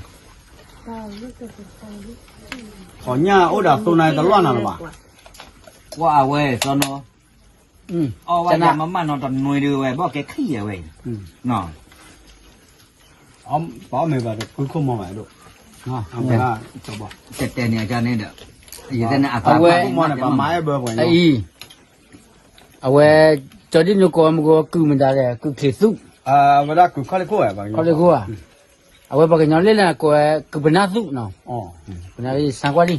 ထိးညၣ်အိၣ်ဒီးသိနၤတလီၢ်နၤလၢၤဘၣ် ကွၢ်အဝဲစီၤနိ အီၣ်ဝဲယၤမးမးနီၤတနွံဒုးဝဲ ဘီၣ်ကဲခံယဲၢ်ဝဲ ပအီၣ်မ့ၢ်ဘၣ်တကုခိၣ်မီၤဘၣ်ဒိၣ် တဲတဲန့ၣ်အကန့ၣ်ဒီး ယတဲန့ၣ်အသး အအံၤ အဝဲ ကၠီဒ်နကိးမ့ၢ်ကိးကုၢ်မတၤလဲၣ် ကုၢ်ချံးသူၣ် ဝဲဒၣ်ကုၢ်ခီၣ်လ့ၢ်ခိၣ်ဝဲ ခီၣ်လ့ၢ်ခိၣ်ဧါ အဝဲပှၤကညီလၢန့ၣ် ကိးဝဲကုၢ်ပနၢ်သူၣ်နီၤ ပနၢ်သံကွၢ်လံ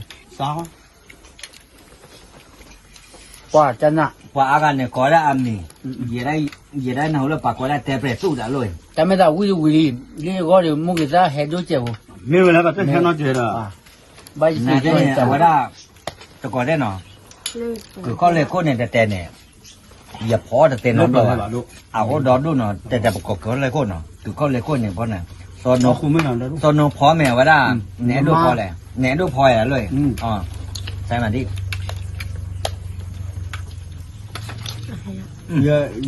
ပှၤကနၣ် ပှၤအါဂၤန့ၣ်ကိးဒၣ်အမံၤ ယဲဒၣ်နဟူလၢပှၤကိးဒၣ်တဲပြဲးသူၣ်ဒၣ်လိၣ် တၢ်မ့ၢ်သးဝံၣ်တဝံၤလံ လၢဂီၢ်ဒီးမိၢ်က့ၤသၣ်ဟဲဒိၣ်စဲးဖိ မ့ၢ်ဝဲလၢပှၤတဲဆၢနီတစဲးဒီး ဘၣ်ယသ့ၣ်ညါ အဝဲဒၣ် တကိးတဲနီၤ ကုၢ်ခီၣ်လ့ၢ်ခိၣ်န့ၣ်တဲတဲန့ၣ် ယဖီတသ့နီတဘျီဘၣ် အအိၣ်ဒီဒူၣ်နီၤ တဲတဲပကိးကုၢ်ခီၣ်လ့ၢ်ခိၣ်နီၤ ကုၢ်ခီၣ်လ့ၢ်ခိၣ်န့ၣ်ဖီန့ၣ် စီၤနိဖီမ့ၢ်ဝဲဒၣ် နအဲၣ်ဒိးဖီလဲၣ် နအဲၣ်ဒိးဖီယၤလၢ စဲမးဒ်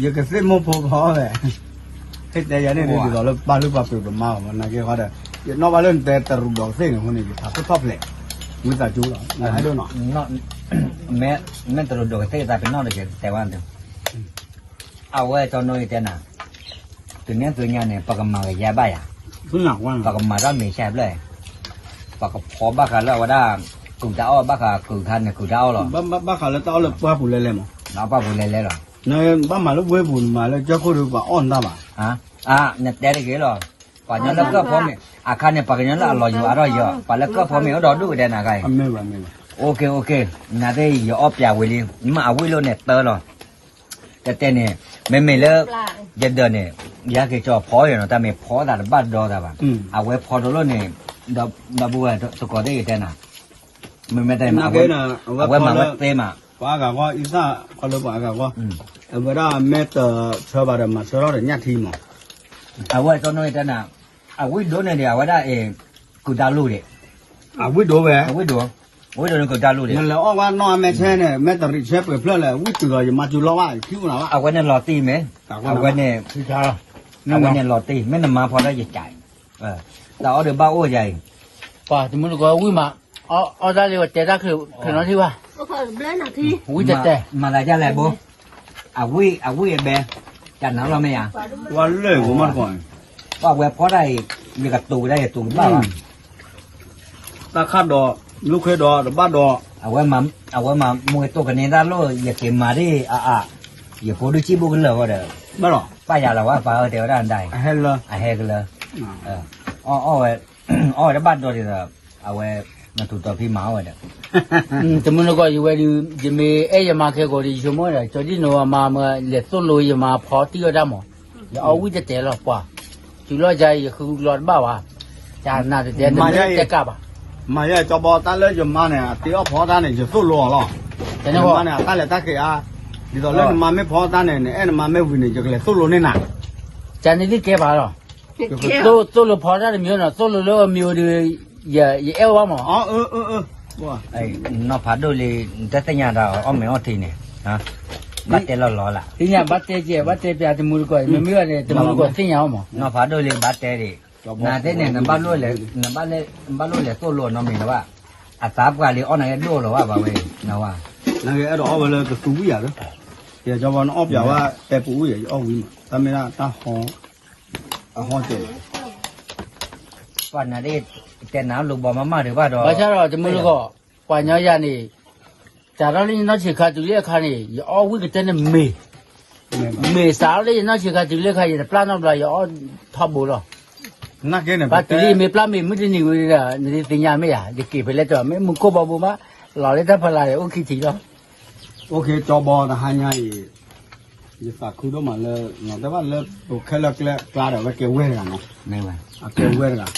ယကသ့ၣ်မိၢ်ဖိဖီဝဲ ဟ့ၣ်တဲယၤန့ၣ်ဒ်သိးလၢပာ်လုၢ်ပာ်ပှ့ၤပမါအီၤမး နာ်က့ဃီဒီး ယနီၣ်ဘၣ်လၢနတဲတရူးဒိးကသ့ၣ်န့ၣ်အဃိန့ၣ် ယဖးခိၣ်ထီၣ်ဖျဲး ဝံသးစူၤလီၤ နဟဲဒိၣ်နီၤ မ့ၢ်တရူးဒိးကသ့ၣ်သးပ့ၤနီၣ်တက့ၢ် တဲဝဲ အဝဲကၠီနိအံၤတဲနၤ တုၤန့ၣ်သုညါန့ၣ် ပကမၤကယၤဘၣ်ယၤ ပကမၤတၢ်မ့ၤဆဲးဖျၢၣ် ပကဖီဘၣ်ဃးလၢအဝဲဒၣ် ကုၢ်တၢ်အီၣ်ဘၣ်ဃးကုၢ်ခါန့ၣ် ကုၢ်တၢ်အီၣ်လီၤ ဘၣ်ဃးလၢတၢ်အီၣ်လၢပှၢ်ပူၤလဲၤလဲၤမး ပှၢ်ပူၤလဲၤလဲၤလီၤ နဘၣ်မၤလၢဝ့ၢ်ပူၤ နမၤလၢကၠီခိၣ်ဒီးပှၤအီၣ်နတၢ်ဘၣ် အါ နတဲတဂ့ၤလီၤ ပှၤကညီလၢကၢၢ်ဖီမ့ၤ အခါန့ၣ် ပှၤကညီလၢအလီၤယိၤအါထီၣ်ယီၤ ပှၤလၢကၢၢ်ဖီမ့ၤအိၣ်ဒီးဒူၣ်ကတဲနၤခါအံၤ နသ့ၣ်ယအီၣ်ပၠးဝံၤလံ မ့ၢ်အဝံၣ်လိၣ်န့ၣ်တၢ်လီၤ တဲတဲန့ၣ် မ့မ့ၢ်လၢ ယဒၢးန့ၣ် ယဟဲက့ၤကၠီဖီယီၤနီၤ တၢ်မ့ၢ်ဖီသးတဘၣ်ဒီသးဘၣ် အဝဲဖီတလိၣ်န့ၣ် ဒီပုၢ်ဝဲၢ်သကိးသ့ၣ်ယတဲနၤ မ့မ့ၢ်တဲ အဝဲမၤဝဲသ့မး ပှၤအဂၤဃီ အံသၣ်ခီလၢပှၤအဂၤဃီ အဝဲဒၣ်မ့ၢ်တဆၢဘၣ်ဒီးမၤဆၢထီၣ်ဒီးညၣ်ထံမး အဝဲကၠီနိအံၤတဲနၤ အဝံၣ်ဒိၣ်န့ၣ်ဒီး အဝဲဒၣ်အံၤ ကုၢ်တၢ်လူၢ်ဒံး အဝံၣ်ဒိၣ်ဝဲ အဝံၣ်ဒိၣ် အဝံၣ်ဒိၣ်န့ၣ်ကုၢ်တၢ်လူၢ်ဒံး နလဲၤအီၣ်ဝဲနီၢ်အမဲာ်ဆဲန့ၣ် မဲာ်တရံးဆဲပှဲၤဖျၢၣ်လဲၣ် ဝံၣ်တုၤလီၤယမၤစူၤလီၤဘၣ် ယခံအိၣ်နၤဘၣ် အဝဲန့ၣ်လီၤတံၢ်မ့ၢ် အဝဲန့ၣ် အဝဲန့ၣ်လီၤတံၢ် မ့ၢ်နမၤဖီတၢ်ယကၠး တၢ်အီၣ်ဒီးဘၣ်အိၣ်ယၤအံၤ ပှၤတမုၢ်တကိးဝံၣ်မး အီၣ်တၢ်လံ ပတဲတၢ်ချုးနီထံၣ်ဘၣ် ဝံၣ်တဲတဲ မၤသးဒ်လဲၣ်ဘိ အဝံၣ် အဝံၣ်အဘဲ တၢ်နၤလီၤမ့ၢ်ဧါ ဝါလဲၢ်ဂိၤမးတကိး ပှၤဝဲဖီတၢ်အံၤ ယကတိၤဝဲဒၣ်ယတိၤတဘၣ်ဘၣ် တၢ်ခၣ်ဒီး လူၢ်ခ့ဒီးတဘၣ်ဒီး အဝဲမၤ အဝဲမၤမူကတိၤကန့ၢ်တၢ်လိၣ် ယက့ၤမၤဒ်အါအါ ယဖိဒုးစံၣ်ဘိၣ်ကလၢာ်ဃီဒီး ဘၣ်လီၤ ပၢ်ယၤလီၤဝဲပၢ်ဧၢတဲဝဲဒၣ်နဒၣ်အံၤ အဟဲလၢ အဟဲကလၢ အီၣ်ဝဲ အီၣ်ဝဲတဘၣ်ဒီးဒ်သိး အဝဲ နထူးတီၤဖံမၤအီၣ်ဝဲဒီး တမုၢ်နကီၢ်ယဝဲဒုး ယမ့ၢ်အဲၣ်ယမါခဲကိာ်ဒီး ယဆိကမိၣ်ဒီး ကၠီဒံၣ်နိမါမၢလဲၤသိၣ်လိယမါဖီတံၢ်ဝဲဒၣ်မး, ယအီၣ်ဝံၣ်တတဲာ်လီၤပှၤ, တုၤလီၤယၤယဃုလီၤတဘၣ်ဘၣ်, တၢ်နးတတဲနမ့ၢ်တဲကၢ်ဘၣ်, မၤယဲကၠီဘီတၢ်လၢယမါန့ၣ် အတ့အီၣ်ဖီတၢ်န့ၣ် ယသိၣ်လိအီၤလီၤ, နမါန့ၣ် အတၢ်လဲၤတၢ်က့ၤဧါ, ဒ်သိးလၢနမါမ့ၢ်ဖီတၢ်န့ၣ် နအဲၣ်နမါမ့ၢ်ဝံၤန့ၣ် ယကလဲၤသိၣ်လိန့ၢ်နၤ, ကန့ၣ်သ့ၣ်ကဲဘၣ်လီၤ, သိၣ်လိဖီတၢ်တမံၤနီၤ သိၣ်လိလၢအမံၤအိၣ်ဒီး ယအဲၣ်ဝဲမး, နီၢ်ဖးဒိၣ်လံ နတသ့ၣ်ညါဒီးအီၣ်မ့ၤအီၣ်ထံန့ၣ်, ဘၣ်တဲလီၤလီၤလၢ်, သ့ၣ်ညါဘၣ်တဲကဲ ဘၣ်တဲပျးတမုၢ်တကီၢ် မ့မ့ၢ်ဘၣ်န့ၣ် တမုၢ်တကီၢ်သ့ၣ်ညါအီၤမး, နီၢ်ဖးဒိၣ်လံဘၣ်တဲဒံး, နသ့ၣ်န့ၣ် နဘၣ်လိၣ်လဲၤသိၣ်လိနီတမံၤလၢၤဘၣ်, အသးပှၢ်လံအီၣ်နၤအဲၣ်ဒိၣ်လီၤဘၣ်ဘၣ်ဝဲ, နဝဲ နကအဲၣ်ဒိးအီၣ်ဝဲလၢကသူဝံၣ်ယၤလၢ, ယကၠီဘီနအီၣ်ပျးဝဲတဲပူၤဝံၣ်ယၤ ယအီၣ်ဝံၣ်မး တၢ်မ့ၢ်ဒၣ်တၢ်ဟီ အဟီကဲး, ပှၤနၤဒ် တဲနၤလိာ်ဘီမးမးဒံးဘၣ်ဒီး, ဘၣ်ဆၣ်ဒီးတမုၢ်တကီၢ်, ပှၤညီယၤန့ၣ်, စးထီၣ်လၢယနီၢ်ဆံးခါတုၤလၢအခါန့ၣ် ယအီၣ်ဝံၣ်ကတၢၢ်န့ၣ်မ့ၢ်, မ့ၢ်စးထီၣ်လၢယနီၢ်ဆံးခါတုၤလၢအခါ ယတပျၢ်နီတဘျီ ယအီၣ်ထီဘိလီၤ, ဘၣ်တုၤလၢယမ့ၢ်ပျၢ်မ့ၢ်မုၢ်တနံၤဝံၤဒီး နဒုးသ့ၣ်ညါမ့ၢ်ဧါ, ယက့ၤဖဲလဲၣ်တီၤ မ့ၢ်မူခိၣ်ဘီဘိမး, လီၤလၢတၢ်ဖီလာ်အိၣ်ခံထံၣ်လီၤ, အိၣ်ခ့ကၠီဘီတဟါညါအံၤ ယသးခုဒိၣ်မးလၢ နီၢ်တဲဘၣ်လၢ ပခဲလၢာ်ကျဲကျါဒီး အဝဲကဲဝဲၢ်တဂၤနီၤ, အကဲဝဲၢ်တဂၤ,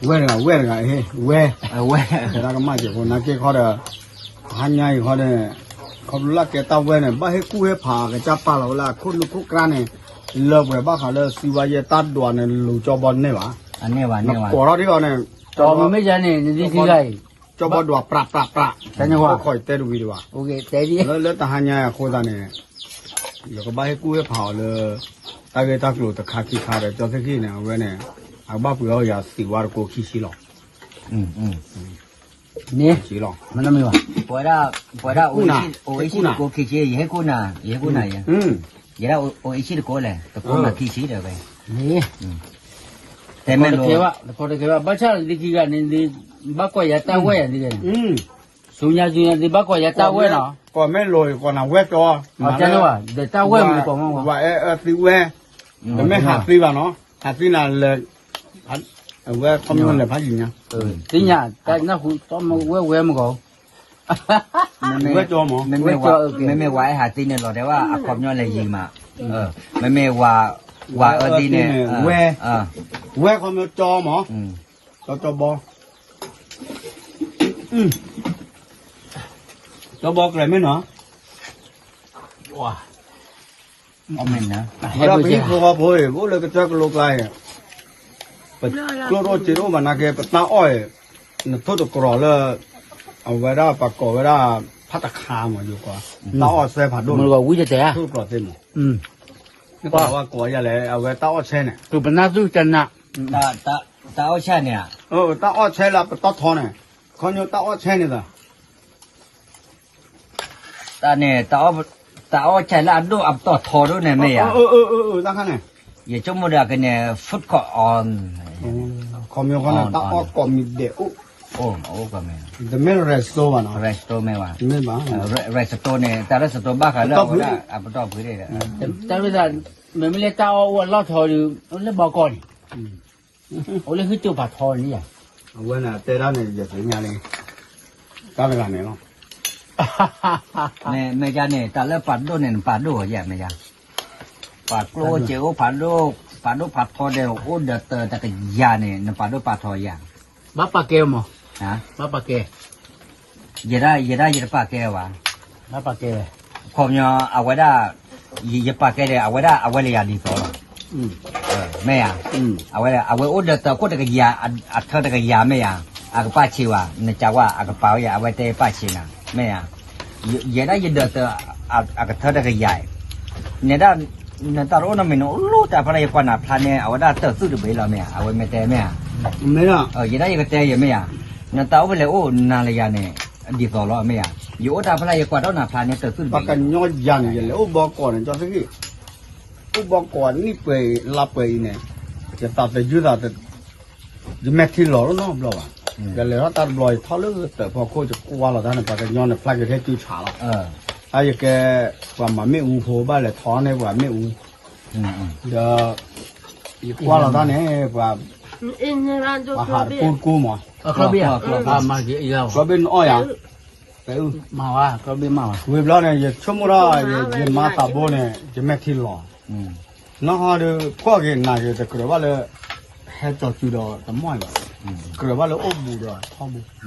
ဝဲၢ်တဂၤ ဝဲၢ်တဂၤ ဟ့ၣ် ဝဲၢ်, တဲဒၣ်ကမၣ်စ့ၢ်ဖိ နာ်က့ခီဒီး ဟါညါအံၤခီဒီး ခီဖျိလၢကဲတၢ်ဝဲၢ်န့ၣ် ဘၣ်ဟ့ၣ်ကူၣ်ဟ့ၣ်ဖး ကစၢ်ပာ်လီၤဝဲလၢအခိၣ်နူာ်ခိၣ်ကြါန့ၣ် လၢပှဲၤဘၣ်ဃးလၢစံးဝါယဲတၢ်ဒွးန့ၣ် လူၤကၠီဘီန့ၢ်ဘၣ်, နကိးထီၣ်ဒ်အီၤန့ၣ် မ့မ့ၢ်ယၤန့ၣ် နဒ်ခံဂၤအံၤ ကၠီဘီဒွးပြးပြးပြး, အိၣ်ခိးယတဲတဝံၤဒံးဘၣ်, လၢလၢတဟါညါအံၤအဃိသတးန့ၣ် ယကဘၣ်ဟ့ၣ်ကူၣ်ဟ့ၣ်ဖးအီၤလၢ တၢ်ဂ့ၢ်တၢ်ကျိၤတခါခံခါဒီး ကၠီသ့ၣ်ခံန့ၣ် အဝဲန့ၣ် အကဘၣ်ပှ့ၤအီၣ်ယၤသံးဝါတကိးခံဆံလီၤ, န့ၣ် လီၤ, ပဝဲဒၣ် ပဝဲဒၣ် အိၣ်အ့ၣ်ဆံၣ်တကိးခံဆံ ယဟ့ၣ်ကူၣ်နၤ ယဟ့ၣ်ကူၣ်နၤယဲ, ယဲဒၣ်အိၣ်အ့ၣ်ဆံၣ်တကိးလဲၣ် တကိးမၤခံဆံဒီးဝဲ, တဲမ့ၢ်လိၤ တကိးတကဲဘၣ် ဘၣ်ဆၣ်လၢဒ်ခံဂၤန့ၣ် ဘၣ်ကွၢ်ယၤတၢ်ဝဲၢ်ယၤဒ်ဂၤန့ၣ်, ဆူညါဆူညါဒ်ဘၣ်ကွၢ်ယၤတၢ်ဝဲၢ်နီၤ, ကိးမ့ၢ်လိၤ ကိးနၤဝဲၢ်ကၠီ, ဒီးတၢ်ဝဲၢ်မ့ၢ်ကိးမ့ၢ်ဝဲ, ဝဲအဲၣ်သံဝဲ, တမ့ၢ်ဟးသံဘၣ်နီၤ, ဟးသံနၤလဲၤ အဝဲခီမ့ၢ်လဲၤဖးယံၤညါ, သ့ၣ်ညါ တၢ်နၢ်ဟူ တမ့ၢ်ဝဲဝဲမ့ၢ်ဂီၤ, ဝဲကၠီမး, မ့မ့ၢ်ဝဲအဲၣ်ဟးသံန့ၣ်လီၤတဲဝဲ အခီပညီလဲၤယံၤမး, မ့မ့ၢ်ဝဲ ဝဲအၢသံန့ၣ်, ဝဲ, ဝဲခီမ့ၢ်ကၠီမး, ကၠီကၠီဘီ, ကၠီဘီကျဲမ့ၢ်နီၤ, ဝဲဒၣ်ပဟံၣ်ဖိဃီဖိအံၤ ပအိၣ်လၢကစၢၢ်ကလိကျါအံၤ, ပကျိၣ်တအိၣ်စ့တအိၣ်ဘၣ်နာ်က့ ပတၢ်အီၣ်အံၤ, နထိၣ်တကြီၤလၢ အဝဲဒၣ်ပှၤကိးဝဲဒၣ် ဖးတခါမး ယိၤကီး, တၢ်အီၣ်ဆဲဖးဒိၣ်, ထိၣ်တကြီၤသ့မး, နကွၢ်ဝဲကိးယၤလဲၣ် အဝဲတၢ်အီၣ်ဆဲန့ၣ်, ပနၢ်သူၣ်တနၢ်, တၢ်အီၣ်ဆဲန့ၣ်, တၢ်အီၣ်ဆဲလၢပတီၢ်ထီန့ၣ်, ခီညိတၢ်အီၣ်ဆဲန့ၣ်သး တၢ်န့ၣ် တၢ်အီၣ်ဆဲးလၢအဒိၣ်အပတီၢ်ထီဒိၣ်န့ၣ်မ့ၢ်ဧါ, ယဆိကမိၣ်ဒီးကန့ၣ် food court အီၤ, ခီမ့ၢ်ခီန့ၣ် တၢ်အီၣ်ကိးမံၤဒဲးအိၣ်, တမ့ၢ် resto ဘၣ်နီၤ, resto မ့ၢ်ဘၣ်, resto န့ၣ် တၢ် resto ဘၣ်ဃးလၢအဝဲဒၣ်အပတီၢ်ဖုးဒၣ်, တၢ်မ့ၢ်သး မ့မ့ၢ်လၢတၢ်အီၣ်အိၣ်အလီၢ်ထီဒီး အိၣ်လၢဘီကီၢ်န့ၣ် အိၣ်လၢဟုၣ်တိၢ်ဖးထီန့ၣ်ယါ, အဝဲန့ၣ်တဲဒၣ်န့ၣ် ယသ့ၣ်ညါလံ, တၢ်တဂၤန့ၣ်လီၤ, မ့ၢ်ယါန့ၣ် တၢ်လၢပာ်ဒိၣ်န့ၣ် နပာ်ဒိၣ်အီၤယါမ့ၢ်ယါ, ပှၤကျိၣ်အိၣ်စ့အိၣ်ဖးဒိၣ်, ပာ်ဒိၣ်ဖးထီဒီးအိၣ်ဒီးတၢ်တကယၤန့ၣ် နပာ်ဒိၣ်ပာ်ထီယါ, ဘၣ်ပာ်ကဲမး, ဘၣ်ပာ်ကဲ ယဲဒၣ် ယဲဒၣ်ယတပာ်ကဲဘၣ်, ဘၣ်ပာ်ကဲဝဲ, ခီပညီ အဝဲဒၣ် ယပာ်ကဲဒီး အဝဲဒၣ်အဝဲလၢယၤဒ်သိးလီၤ, မ့ၢ်ဧါ, အဝဲ အဝဲအိၣ်ဒီးတၢ်ခိၣ်တကယၤ အထၢတကယၤမ့ၢ်ဧါ, အကပာ်ဆံးဝဲ နကဝဲ အကပာ်ဝဲယၤ အဝဲတဲပာ်ဆံးနၤ မ့ၢ်ဧါ, ယဲဒၣ်ယဒီးတၢ် အကထၢတကယၤ, နဲဒၣ် နတၢ်တအိၣ်နီတမံၤန့ၣ် အိၣ်လီၤတၢ်ဖဲလၢယကွၢ်နၤဖျါန့ၣ် အဝဲဒၣ်တၢ်သူၣ်တဘ့ၣ်လီၤမ့ၢ်ဧါ, အဝဲမ့ၢ်တဲမ့ၢ်ဧါ, ယဲဒၣ်ယကတဲယဲမ့ၢ်ဧါ, နတၢ်အိၣ်ဖဲလဲၣ်အိၣ်နၤလၢယၤန့ၣ် ဒ်သိးလီၤမ့ၢ်ဧါ, ယအိၣ်တၢ်ဖဲလၢယကွၢ်ထီၣ်နၤဖျါန့ၣ် တၢ်သူၣ်တဘ့ၣ်, ပှၤကညီယၤန့ၣ် ယလဲၤအိၣ်ဘီကီၢ်န့ၣ် ကၠီသ့ၣ်ဂ့ၢ်, အိၣ်ဘီကီၢ်နံၣ်ပှဲၤအံၤ လါပှဲၤအံၤန့ၣ်, ယသးသယုၢ်သး ယမဲာ်ထံလီၤလီၤနီတဘျီဘၣ်, ယလဲၤထီၣ်တၢ်တဘျီ ယထီၣ်လၢတၢ်ဖီခိၣ် ယကွၢ်လီၤတၢ်န့ၣ် ပှၤကညီန့ၣ် ဖျါက့ၤထဲကၠူဆးလီၤ, တၢ်ယကဲ ပှၤမၤမ့ၣ်အူဖိ ဘၣ်လဲၤထီန့ၢ်ပှၤမ့ၣ်အူ, ဒီး ယကွၢ်လီၤတၢ်န့ၣ် ပှၤ ပှၤဟးတကိၢ်တကိၢ်မး, ကျီဘ့ၣ်နအီၣ်ယၤ, ဝံၤဘျီန့ၣ် ယဆိကမိၣ်ထီၣ် ယမၤသးဘိန့ၣ် ယမဲာ်ထံလီၤ, နီၢ်ဟီဒီး ကွၢ်က့ၤနၤက့ၤတကြၢးဘၣ်လၢ ဟဲကၠီၤစုဒီးတမီၢ်ဘၣ်, ကြၢးဘၣ်လၢအိၣ်ဘူးဒီးထီဘ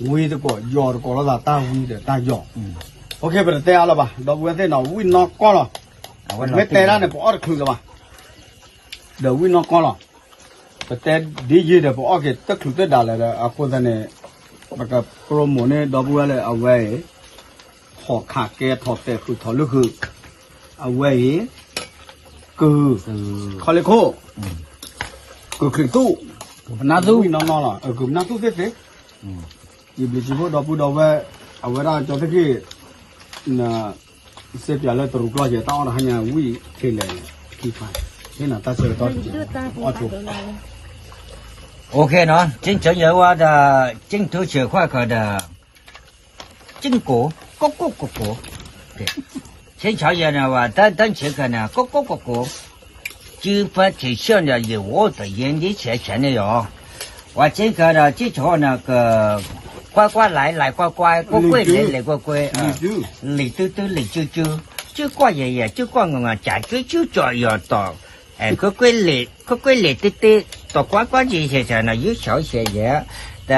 ိ, ဝံတကိး ယီၤတကိးလိာ်သးတၢ်ဝံဒီးတၢ်ယီၤ, ပတတဲအါလၢၤဘၣ် ဒီပုၢ်ဝဲၢ်သ့ၣ်နီၤ ဝံၣ်နီၢ်ကီၢ်လီၤ, မ့ၢ်တဲဒၣ်န့ၣ် ပအီၣ်တချုးလၢၤဘၣ် ဒီးဝံၣ်နီၢ်ကီၢ်လီၤ, ပတဲဒ်ယံၤဒီး ပအီၣ်က့ၤတချုးတဒါလၢၤဒီး အဃိသတးန့ၣ် ပက promote န့ၢ်ဒီပုၢ်ဝဲၢ်လၢအဝဲအံၤ ထီၣ်ခးကဲထီၣ်တဲာ်ဃုာ်ထီၣ်လုၢ်ဃုာ်, အဝဲအံၤ ကုၢ် ခီလ့ၣ်ခိၣ်, ကုၢ်ချံးသူၣ်, ဝံၣ်နီၢ်နီၢ်လီၤ ကုၢ်ပနၢ်သူၣ်သ့ၣ်သ့ၣ်, ယဘျုးစံးဖိဒီပုၢ်ဒီဝဲၢ်, အဝဲဒၣ်ကၠီသ့ၣ်ခံ စ့ပၠးလၢတရူးကျီၢ်ယဲ တၢ်အီၣ်တဟါညါဝံၣ်ချ့လဲၣ်, ခံခါ, ဟ့ၣ်နၤတၢ်ဆၢကတီၢ်တက့ၢ်, အီၣ်ဆိ OK နီၤ ကၠ့ၣ်စီယဲဝဲဒီး ကၠ့ၣ်ထူဆဲးခွါခီဒီး ကၠ့ၣ်ကိး ကိးကိးကိးကိး, ကၠ့ၣ်စီယဲန့ၣ် ဝဲတၢ်ဆဲးခါန့ၣ် ကိးကိးကိးကိး, ကၠ့ၣ်ဖးဆဲးဆၢန့ၣ် ယအိၣ်တယဲၢ်ဒ်ဆဲးဆဲးန့ၣ်ယီၤ, ဝဲကၠ့ၣ်ခါဒီး ကၠ့ၣ်စီန့ၣ် က ကွၢ်ကွၢ် လၢလၢကွၢ်ကွၢ် ကွၢ်ကွၢ် လၢလၢကွၢ်ကွၢ်, လံာ်တုတု လံာ်စုစု, ကၠ့ၣ်ကွၢ်ယဲယဲ ကၠ့ၣ်ကွၢ်ငီၤငီၤ ကၠးကၠ့ၣ်ကၠ့ၣ်ကၠီယီၤတီၤ, ကွၢ်ကွၢ်လံာ် ကွၢ်ကွၢ်လံာ်တ့တ့, တီၤကွၢ်ကွၢ်ယဲယဲယဲနီၤ ယုၢ်ဆီဆဲးယဲ, ဒီး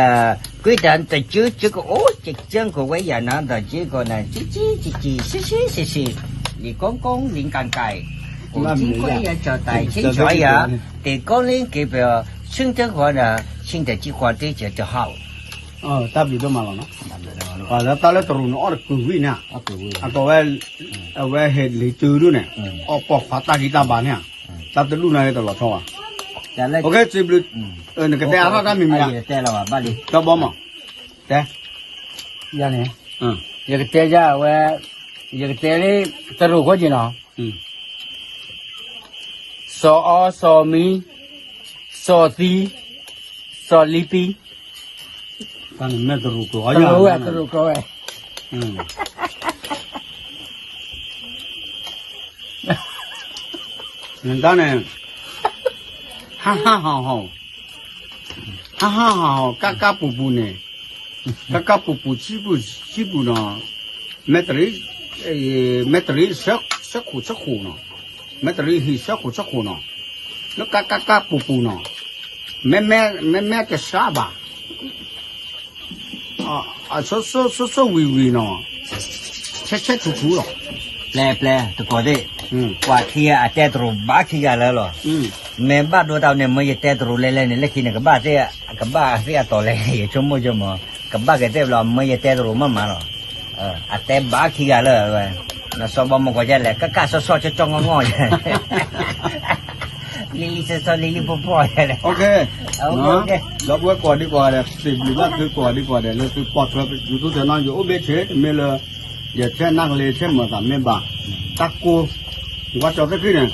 ကွၢ်တၢ်တကၠ့ၣ်ကၠ့ၣ်ကအိၣ် ကၠ့ၣ်ကၠ့ၣ်ကဝဲယၤနီၤ ဒီးကၠ့ၣ်ကီးန့ၣ် ကၠံကၠံကၠံကၠံ ဆံဆံဆံဆံ, လံာ်ကိၢ်ကိၢ် လံာ်ကၣ်ကၣ်, ကိးကၠ့ၣ်ကွၢ်ယဲကၠီၤတၢ် ဆ့ၣ်ဆီယဲ, တ့ကိးလံက့ၤပှၤ ဆ့ၣ်တဃီဒီး ဆ့ၣ်တကၠ့ၣ်ဃီတ့ၢ်ကၠ့ၣ်တဟး, တၢ်ဘျုးဒိၣ်မးလီၤနီၤ, ပှၤလၢတၢ်လၢတရူးန့ၣ် အီၣ်တကုၤဝံၣ်န့ၣ်, အကိးဝဲ အဝဲဟဲလံာ်စုဒုန့ၣ်, အီၣ်ပိာ်ခွါတၢ်ဂံၢ်တၢ်ဘါန့ၣ်, တၢ်တဒူၣ်န့ၣ်တလီၤဆီဘၣ်, စံးဘျုး, နကတဲအါထီၣ်တၢ်မံၤမံၤဧါ, တဲလီၤဘၣ်ဘၣ်လံ, ဒီဘီမး, တဲ, ယၤန့ၣ်, ယကတဲယၤဝဲ, ယကတဲလၢ တရူးဃီက့ၤနီၤ, စီၤအီ စီၤမံ, စီၤသံ, စီၤလံပံ, တၢ်န့ၣ်မ့ၢ်တရူးကျိာ်, တရူးကျိာ်ဝဲ, နတၢ်န့ၣ်, ဟးဟးဟးဟး, ဟးဟးဟးဟး ကၣ်ကၣ်ပူၤပူၤန့ၣ်, ကၣ်ကၣ်ပူၤပူၤ ဆံပူၤဆံပူၤနီၤ, မဲတရံး, မဲတရံး ဆၢခိၣ်ဆၢခိၣ်နီၤ, မဲတရံးဟံၣ်ဆၢခိၣ်ဆၢခိၣ်နီၤ, လၢကၣ်ကၣ်ကၣ်ပူၤပူၤနီၤ, မ့မ့ၢ်တဆှးဘၣ် အဆိဆိဆိဆိဝံၤဝံၤနီၤ, ဆဲးဆဲးထူထူလီၤ, ပျဲပျဲတကိးသ့ၣ်, ကွၢ်ခံဂၤအတဲတရူးဘၣ်ခံဂၤလၢလီၤ, မ့ၢ်ဘၣ်ဒိတၢ်န့ၣ် မ့ၢ်ယတဲတရူးလဲၤလဲၤန့ၣ် လၢခံန့ၣ် ကဘၣ်သ့ၣ်, ကဘၣ်သ့ၣ်အတီၤလဲၣ် ယဆိကမိၣ်ဆိကမိၣ်, ကဘၣ်က့ၤသ့ၣ်ဘျီ မ့ၢ်ယတဲတရူးမးမးလီၤ, အတဲဘၣ်ခံဂၤလၢ, နစီၤဘီမုၢ်ကီးကလဲၣ် ကကၣ်စီစီကၠီကၠီငီၢ်ငီၢ်ယဲ လံလံစီစီလံလံပီၢ်ပီၢ်ယဲလဲၣ်, ဒီပုၢ်ဝဲၢ်ကိးဒံကိးဂၤဒဲး စံးဘျုးဘၣ်သုကိးဒံကိးဂၤဒဲး လၢသုပိာ်ထွဲ YouTube channel ယအိၣ်ဘ့ၣ်ဆ့ တမ့ၢ်လၢ ယဆဲးနၢ်ကလ့ဆဲးမၤသးမ့ၢ်ဘၣ်, တၢ်ကိၢ်, ဝါကၠီသ့ၣ်ခံန့ၣ်,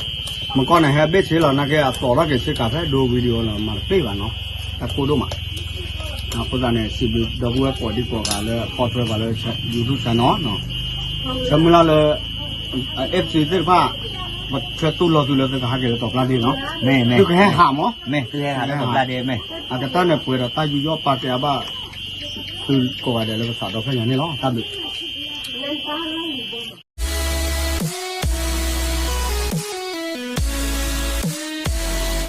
မကီၢ်န့ၣ် ဟဲဘ့ၣ်ဆ့လီၤ နာ်က့အတီၤထီၣ်က့ၤဆ့ကၤဖဲဒိ video လီၤ မၤတပ့ၢ်ဘၣ်နီၤ, တၢ်ကိၢ်ဒိၣ်မး, အဃိသတးန့ၣ် စံးဘျုးဒီပုၢ်ဝဲၢ်ကိးဒံကိးဂၤလၢပိာ်ထွဲပှၤလၢ YouTube channel နီၤ, ဆၢမုၢ်လၢ်လၢ FC သ့ၣ်တဖၣ်, ပဆၢတူၢ်လိာ်သုလၢသုကဟးက့ၤလၢတီၤပျၢ်ဒ့နီၤ, မ့ၢ်မ့ၢ်, သုကဟဲဟးမး, မ့ၢ်သုဟဲဟးလၢတီၤပျၢ်ဒ့မ့ၢ်, အကတၢၢ်န့ၣ်ပှဲၤဒီးတၢ်ယူးယီၣ်ပာ်ကဲအဘၣ်, သုကိးဂၤဒဲးလၢပသးဒီဖျၢၣ်ညါန့ၣ်လီၤ တၢ်ဘျုး